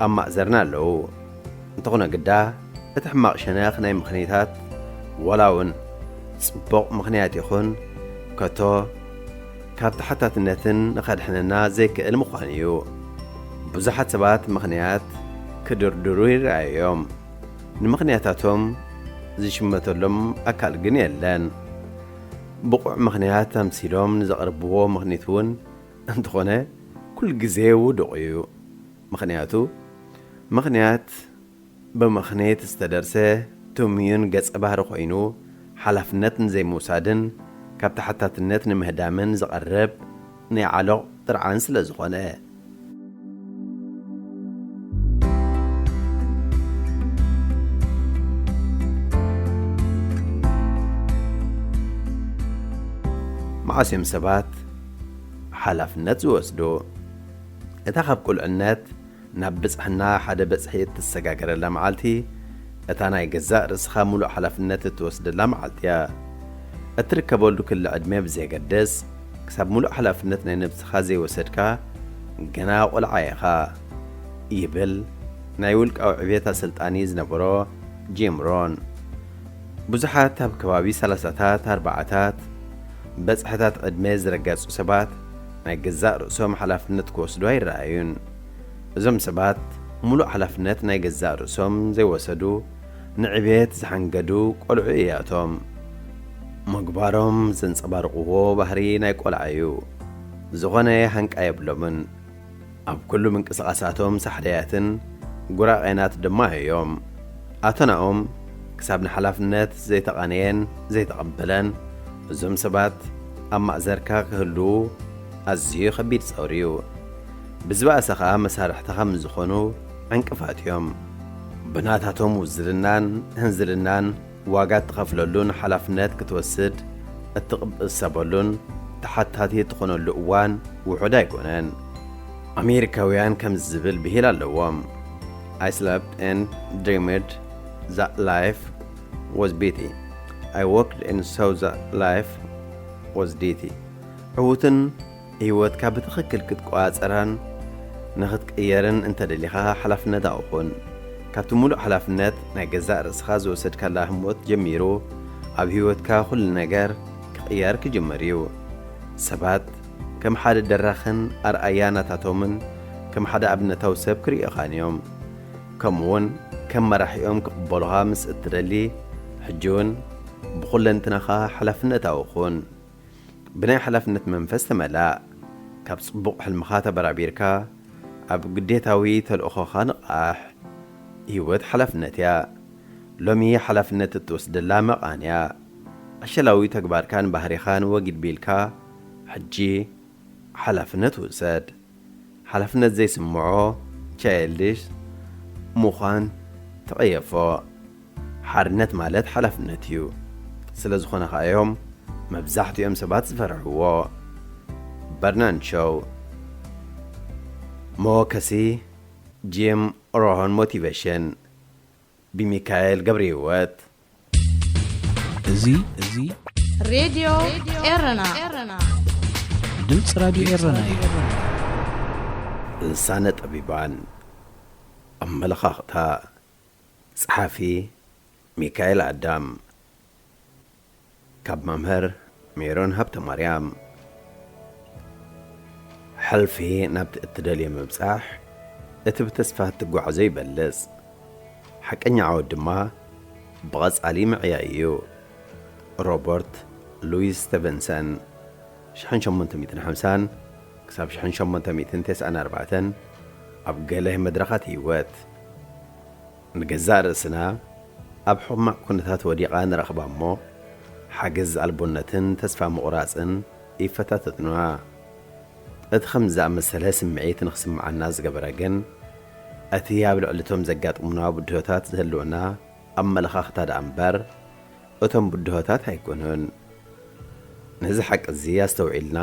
ኣብ ማእዘርና ኣለዉ። እንተኾነ ግዳ፣ እቲ ሕማቕ ሸነኽ ናይ ምኽንያታት፣ ዋላ እውን ጽቡቕ ምኽንያት ይኹን፣ ከቶ ካብ ተሓታትነትን ንኸድሕነና ዘይክእል ምዃኑ እዩ። ብዙሓት ሰባት ምኽንያት ክድርድሩ ይረኣዩ እዮም። ንምኽንያታቶም ዝሽመተሎም ኣካል ግን የለን። ብቑዕ ምኽንያት ኣምሲሎም ንዘቕርብዎ ምኽኒት እውን እንተኾነ፣ ኩሉ ግዜ ውዱቕ እዩ። ምኽንያቱ፣ ምኽንያት ብምኽንያት ዝተደርሰ ትምዩን ገጸ ባህሪ ኮይኑ፣ ሓላፍነት ንዘይምውሳድን ካብ ተሓታትነት ንምህዳምን ዝቐርብ ናይ ዓሎቕ ጥርዓን ስለ ዝኾነ። መዓስ እዮም ሰባት ሓላፍነት ዝወስዱ? እታ ካብ ቁልዕነት ናብ ብጽሕና ሓደ በጽሒ እትሰጋገረላ መዓልቲ፣ እታ ናይ ገዛእ ርእስኻ ምሉእ ሓላፍነት እትወስደላ መዓልቲ እያ። እትርከበሉ ክሊ ዕድመ ብዘየገድስ፣ ክሳብ ምሉእ ሓላፍነት ናይ ነብስኻ ዘይወሰድካ፣ ገና ቆልዓ ኢኻ፣ ይብል ናይ ውልቃዊ ዕቤት ኣሰልጣኒ ዝነበሮ ጂም ሮን። ብዙሓት ኣብ ከባቢ ሰላሳታት፣ ኣርባዓታት በጽሕታት ዕድመ ዝረገጹ ሰባት ናይ ገዛእ ርእሶም ሓላፍነት ክወስዱ ኣይረኣዩን። እዞም ሰባት ምሉእ ሓላፍነት ናይ ገዛእ ርእሶም ዘይወሰዱ፣ ንዕቤት ዝሓንገዱ ቆልዑ እያቶም። ምግባሮም ዘንጸባርቕዎ ባህሪ ናይ ቆልዓ እዩ። ዝኾነ ሃንቃ የብሎምን። ኣብ ኩሉ ምንቅስቓሳቶም ሳሕለያትን ጉራቄናት ድማ እዮም። ኣተናኦም ክሳብ ንሓላፍነት ዘይተቓነየን ዘይተቐበለን፣ እዞም ሰባት ኣብ ማእዘርካ ክህልዉ ኣዝዩ ከቢድ ጸውሪ እዩ። ብዝበኣሰ ኸኣ መሳርሕትኻ ምስ ዝኾኑ ዕንቅፋት እዮም። ብናታቶም ውዝልናን ህንዝልናን ዋጋ እትኸፍለሉን ሓላፍነት ክትወስድ እትቕሰበሉን ተሓታቲ እትኾነሉ እዋን ውሑድ ኣይኮነን። ኣሜሪካውያን ከምዚ ዝብል ብሂል ኣለዎም፣ I slept and dreamed that life was bitty. I worked and saw that life was ditty. ዕዉትን ህይወትካ ብትኽክል ክትቆጻጸራን ንኽትቅየርን እንተደሊኻ ሓላፍነታዊ ኩን። ካብቲ ሙሉእ ሓላፍነት ናይ ገዛእ ርእስኻ ዝወሰድካላ ህሞት ጀሚሩ ኣብ ህይወትካ ኩሉ ነገር ክቕየር ክጅምር እዩ። ሰባት ከም ሓደ ደራኽን ኣርኣያ ናታቶምን ከም ሓደ ኣብነታዊ ሰብ ክርእዩኻን እዮም። ከምኡውን ከም መራሒኦም ክቕበሉኻ ምስ እትደሊ፣ ሕጂ እውን ብኹለንትናኻ ሓላፍነታዊ ኩን። ብናይ ሓላፍነት መንፈስ ተመላእ። ካብ ጽቡቕ ሕልምኻ ተበራቢርካ ኣብ ግዴታዊ ተልእኾኻ ንቓሕ። ህይወት ሓላፍነት እያ። ሎሚ ሓላፍነት እትወስደላ መቓንያ። ዕሸላዊ ተግባርካን ባህሪኻን ወጊድ ቢልካ፣ ሕጂ ሓላፍነት ውሰድ። ሓላፍነት ዘይስምዖ፣ ቻይልድሽ፣ ምዃን ተቐየፎ። ሓርነት ማለት ሓላፍነት እዩ። ስለ ዝኾነ ከኣ እዮም መብዛሕትኦም ሰባት ዝፈርሕዎ። በርናን ሾው። መወከሲ ጂም ሮሆን ሞቲቬሽን ብሚካኤል ገብረ ህይወት። እዚ፣ እዚ ሬድዮ ኤረና። ድምፂ ራድዮ ኤረና እዩ። ልሳነ ጠቢባን ኣመለኻኽታ። ጸሓፊ ሚካኤል ኣዳም። ካብ መምህር ሜሮን ሃብተማርያም። ሕልፊ ናብቲ እትደልዮ ምብጻሕ፣ እቲ ብተስፋ እትጓዓዞ ይበልጽ። ሓቀኛ ዓወት ድማ ብቐጻሊ ምዕያይ እዩ። ሮበርት ሉዊስ ስቲቨንሰን፣ ሽሕን ሸሞንተ ሚእትን ሓምሳን ክሳብ ሽሕን ሸሞንተ ሚእትን ተስዓን ኣርባዕተን ኣብ ገለ መድረኻት ህይወት። ንገዛእ ርእስና ኣብ ሕማቕ ኩነታት ወዲቓ ንረኽባ እሞ፣ ሓገዝ ኣልቦነትን ተስፋ ምቑራጽን ይፈታተቱና። እቲ ከምዚ ዝኣመሰለ ስምዒት ንኽስምዓና ዝገበረ ግን፣ እቲ ኣብ ልዕሊ እቶም ዘጋጥሙና ብድሆታት ዝህልወና ኣመለኻኽታ ደኣ እምበር፣ እቶም ብድሆታት ኣይኮኑን። ነዚ ሓቂ እዚ ኣስተውዒልና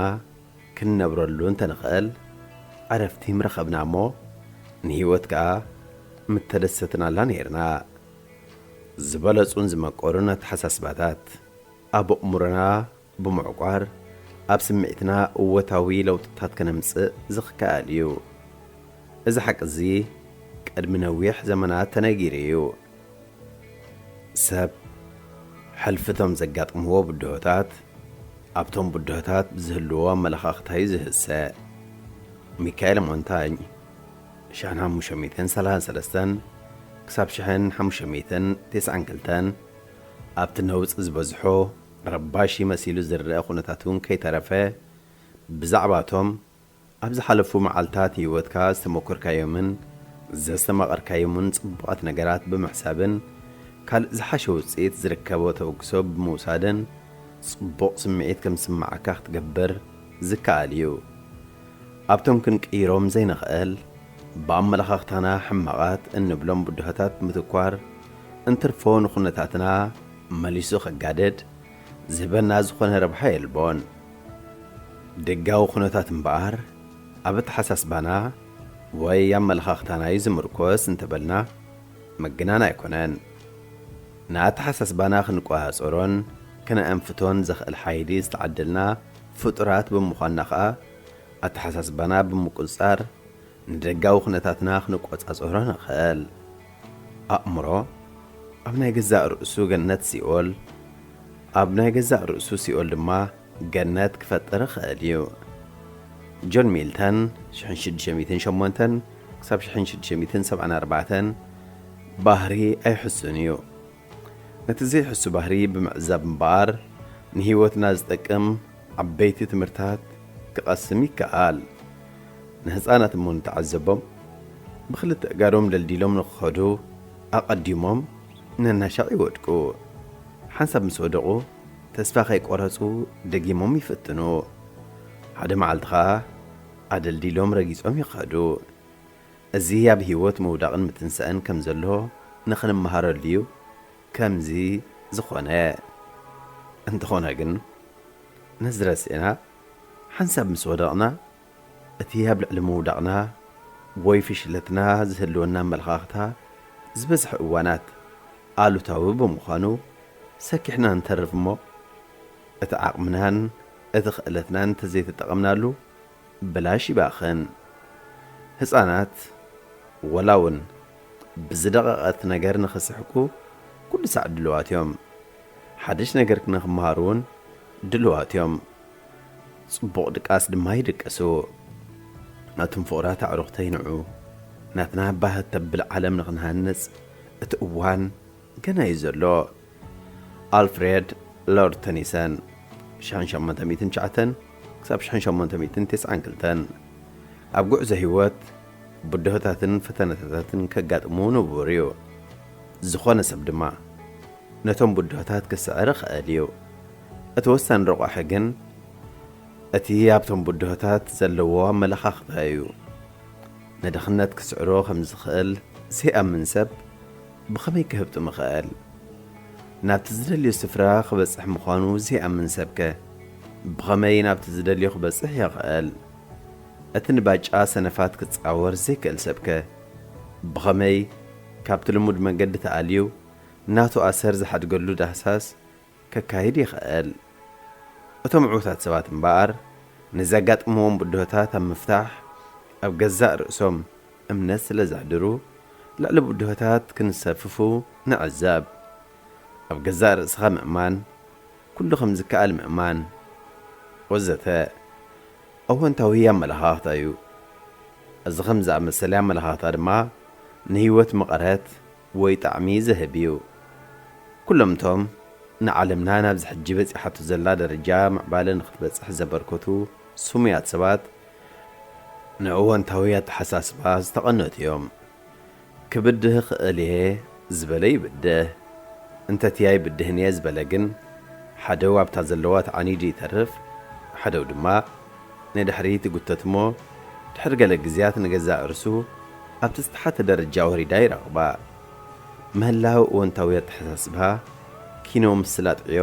ክንነብረሉ እንተንኽእል፣ ዕረፍቲ ምረኸብና እሞ፣ ንህይወት ከኣ ምተደሰትናላ ነይርና። ዝበለጹን ዝመቀሩን ኣተሓሳስባታት ኣብ ኣእምሮና ብምዕቋር፣ ኣብ ስምዒትና እወታዊ ለውጥታት ከነምጽእ ዝከኣል እዩ። እዚ ሓቂ እዚ ቅድሚ ነዊሕ ዘመናት ተነጊሩ እዩ። ሰብ ሕልፊ እቶም ዘጋጥምዎ ብድሆታት፣ ኣብቶም ብድሆታት ብዝህልዎ ኣመለኻኽታ እዩ ዝህሰ። ሚካኤል ሞንታኝ፣ ሽሕን ሓሙሽተ ሚእትን ሰላሳን ሰለስተን ክሳብ ሽሕን ሓሙሽተ ሚእትን ተስዓን ክልተን፣ ኣብቲ ነውጺ ዝበዝሖ ረባሺ መሲሉ ዝረኣ ኩነታት እውን ከይተረፈ፣ ብዛዕባቶም ኣብ ዝሓለፉ መዓልታት ህይወትካ ዝተመኮርካዮምን ዘስተማቐርካዮምን ጽቡቓት ነገራት ብምሕሳብን፣ ካልእ ዝሓሸ ውጽኢት ዝርከቦ ተበግሶ ብምውሳድን፣ ጽቡቕ ስምዒት ከም ዝስምዓካ ክትገብር ዝከኣል እዩ። ኣብቶም ክንቅይሮም ዘይንኽእል፣ ብኣመለኻኽታና ሕማቓት እንብሎም ብድሆታት ምትኳር፣ እንትርፎ ንኹነታትና መሊሱ ከጋድድ ዝህበና ዝኾነ ረብሓ የልቦን። ደጋዊ ኩነታት እምበኣር፣ ኣብ ኣተሓሳስባና ወይ ኣመለኻኽታና እዩ ዝምርኮስ እንተበልና ምግናን ኣይኮነን። ንኣተሓሳስባና ክንቆጻጸሮን ክነኣንፍቶን ዘኽእል ሓይሊ ዝተዓደልና ፍጡራት ብምዃንና ኸኣ፣ ኣተሓሳስባና ብምቁጽጻር ንደጋዊ ኩነታትና ክንቆጻጸሮ ንኽእል። ኣእምሮ ኣብ ናይ ገዛእ ርእሱ ገነት ሲኦል፣ ኣብ ናይ ገዛእ ርእሱ ሲኦል ድማ ገነት ክፈጥር ይኽእል እዩ። ጆን ሚልተን፣ ሽሕን ሽዱሽተ ሚእትን ሸሞንተን ክሳብ ሽሕን ሽዱሽተ ሚእትን ሰብዓን ኣርባዕተን፣ ባህሪ ኣይሕሱን እዩ። ነቲ ዘይሕሱ ባህሪ ብምዕዛብ እምበኣር፣ ንህይወትና ዝጠቅም ዓበይቲ ትምህርታት ክቐስም ይከኣል። ንህፃናት እሞ ንተዓዘቦም። ብኽልተ ኣእጋሮም ደልዲሎም ንኽኸዱ ኣቐዲሞም ነናሻቕ ይወድቁ። ሓንሳብ ምስ ወደቑ፣ ተስፋ ከይቆረፁ ደጊሞም ይፍትኑ። ሓደ መዓልቲ ኸዓ ኣደልዲሎም ረጊጾም ይኸዱ። እዚ ኣብ ህይወት ምውዳቕን ምትንሳእን ከም ዘሎ ንኽንመሃረሉ እዩ ከምዚ ዝኾነ። እንተኾነ ግን፣ ነዚ ረሲዕና ሓንሳብ ምስ ወደቕና፣ እቲ ኣብ ልዕሊ ምውዳቕና ወይ ፍሽለትና ዝህልወና ኣመለኻኽታ ዝበዝሐ እዋናት ኣሉታዊ ብምዃኑ፣ ሰኪሕና ንተርፍ እሞ፣ እቲ ዓቕምናን እቲ ክእለትናን እንተዘይተጠቐምናሉ፣ ብላሽ ይባኽን። ህፃናት ወላ እውን ብዝደቐቐት ነገር ንኽስሕቁ ኩሉ ሳዕ ድሉዋት እዮም። ሓድሽ ነገር ንኽመሃሩ እውን ድሉዋት እዮም። ጽቡቕ ድቃስ ድማ ይድቅሱ። ናቶም ፍቑራት ኣዕሩኽተይ ንዑ፣ ናትና ባህ እተብል ዓለም ንኽንሃንጽ እቲ እዋን ገና እዩ ዘሎ። ኣልፍሬድ ሎርድ ተኒሰን፣ ሽሕን ሸሞንተ ሚእትን ትሽዓተን ክሳብ ሽሕን ሸሞንተ ሚእትን ተስዓን ክልተን። ኣብ ጉዕዞ ህይወት ብድሆታትን ፈተነታትን ከጋጥሙ ንቡር እዩ። ዝኾነ ሰብ ድማ ነቶም ብድሆታት ክስዕር ይኽእል እዩ። እቲ ወሳኒ ረቋሒ ግን እቲ ኣብቶም ብድሆታት ዘለዎ ኣመለኻኽታ እዩ። ንድኽነት ክስዕሮ ከም ዝኽእል ዘይኣምን ሰብ ብኸመይ ክህብጥም ይኽእል? ናብቲ ዝደልዮ ስፍራ ክበጽሕ ምዃኑ ዘይኣምን ሰብከ ብኸመይ ናብቲ ዝደልዮ ክበጽሕ ይኽእል? እቲ ንባጫ ሰነፋት ክጻወር ዘይክእል ሰብከ ብኸመይ ካብቲ ልሙድ መገዲ ተኣልዩ ናቱ ኣሰር ዝሓድገሉ ዳህሳስ ከካይድ ይኽእል? እቶም ዕዉታት ሰባት እምበኣር፣ ንዘጋጥምዎም ብድሆታት ኣብ ምፍታሕ ኣብ ገዛእ ርእሶም እምነት ስለ ዘሕድሩ፣ ልዕሊ ብድሆታት ክንሰፍፉ ንዕዘብ። ኣብ ገዛእ ርእስኻ ምእማን፣ ኩሉ ከም ዝከኣል ምእማን፣ ወዘተ ኣወንታዊ ኣመለኻኽታ እዩ። እዚ ከም ዝኣመሰለ ኣመለኻኽታ ድማ ንህይወት መቐረት ወይ ጣዕሚ ዝህብ እዩ። ኩሎም እቶም ንዓለምና ናብዚ ሕጂ በጺሓቶ ዘላ ደረጃ ምዕባለ ንኽትበጽሕ ዘበርከቱ ስሙያት ሰባት ንእወንታዊ ኣተሓሳስባ ዝተቐነቱ እዮም። ክብድህ እኽእል እየ ዝበለ ይብድህ። እንተትያ ይብድህን እየ ዝበለ ግን ሓደው ኣብታ ዘለዋ ተዓኒዱ ይተርፍ፣ ሓደው ድማ ንድሕሪት ይጉተት እሞ ድሕሪ ገለ ግዜያት ንገዛእ ርእሱ ኣብቲ ዝተሓተ ደረጃ ወሪዳ ይረኽባ። ምህላው እወንታዊ ኣተሓሳስባ ኪኖ ምስላ ጥዕዮ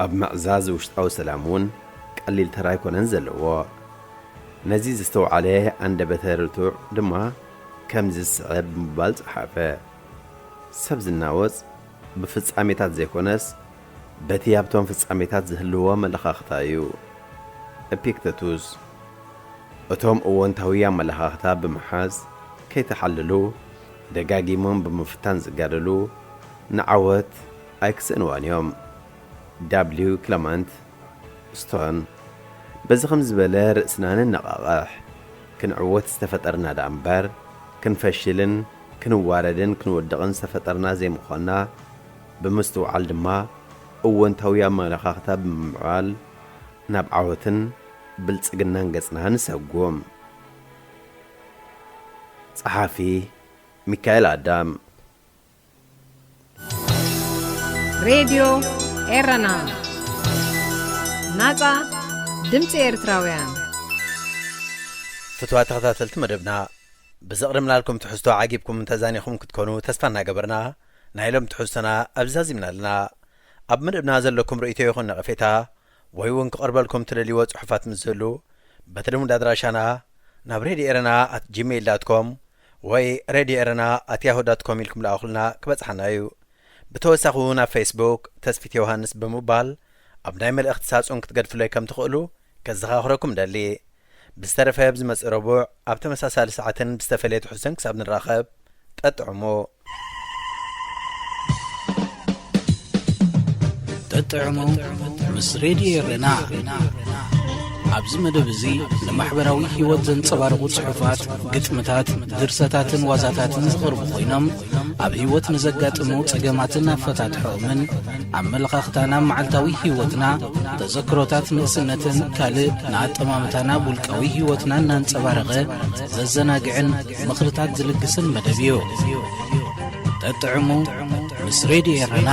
ኣብ ምዕዛዝ ውሽጣዊ ሰላም እውን ቀሊል ተራ ኣይኮነን ዘለዎ። ነዚ ዘስተውዓለ ኣንደበተ ርቱዕ ድማ ከምዚ ዝስዕብ ብምባል ጸሓፈ። ሰብ ዝናወጽ ብፍጻሜታት ዘይኮነስ በቲ ኣብቶም ፍጻሜታት ዝህልዎ ኣመለኻኽታ እዩ። ኤፒክተቱስ። እቶም እወንታዊ ኣመለኻኽታ ብምሓዝ ከይተሓለሉ ደጋጊሞም ብምፍታን ዝጋደሉ ንዓወት ኣይክስእንዋን እዮም። ዳብሊው ክለመንት ስቶን። በዚ ከም ዝበለ ርእስና ንነቓቕሕ። ክንዕወት ዝተፈጠርና ደኣ እምበር ክንፈሽልን ክንዋረድን ክንወድቕን ዝተፈጠርና ዘይምዃንና ብምስትውዓል ድማ እወንታዊ ኣመለኻኽታ ብምምዕባል ናብ ዓወትን ብልጽግናን ገጽና ንሰጉም። ጸሓፊ ሚካኤል ኣዳም። ሬድዮ ኤረና፣ ናጻ ድምጺ ኤርትራውያን። ፍትዋት ተኸታተልቲ መደብና፣ ብዘቕርብናልኩም ትሕዝቶ ዓጊብኩም እንተዛኒኹም ክትኮኑ ተስፋ እናገበርና፣ ናይ ሎም ትሕዝቶና ኣብዚ ዛዚምና ኣለና። ኣብ መደብና ዘለኩም ርእይቶ ይኹን ነቐፌታ፣ ወይ እውን ክቐርበልኩም ትደልይዎ ጽሑፋት ምስ ዝህሉ፣ በቲ ልሙድ ኣድራሻና ናብ ሬድዮ ኤረና ኣት ጂሜይል ዳት ኮም ወይ ሬድዮ ኤረና ኣት ያሁ ዳት ኮም ኢልኩም ለኣኹልና፣ ክበጽሓና እዩ። ብተወሳኺ እውን ኣብ ፌስቡክ ተስፊት ዮሃንስ ብምባል ኣብ ናይ መልእኽቲ ሳጹን ክትገድፉለይ ከም ትኽእሉ ከዘኻኽረኩም እደሊ። ብዝተረፈ ኣብ ዝመጽእ ረቡዕ ኣብ ተመሳሳሊ ሰዓትን ብዝተፈለየ ትሕዝቶን ክሳብ ንራኸብ፣ ጠጥዕሙ። ጠጥዕሙ ምስ ሬድዮ ኤረና። ኣብዚ መደብ እዚ ንማሕበራዊ ህይወት ዘንጸባርቑ ጽሑፋት፣ ግጥምታት፣ ድርሰታትን ዋዛታትን ዝቐርቡ ኮይኖም፣ ኣብ ህይወት ንዘጋጥሙ ጸገማትን ኣፈታትሖኦምን፣ ኣመለኻኽታና ኣብ መዓልታዊ ህይወትና፣ ተዘክሮታት ንእስነትን ካልእ ንኣጠማምታና ኣብ ውልቃዊ ህይወትና እናንጸባረቐ ዘዘናግዕን ምኽርታት ዝልግስን መደብ እዩ። ጠጥዕሙ ምስ ሬድዮ ኤረና።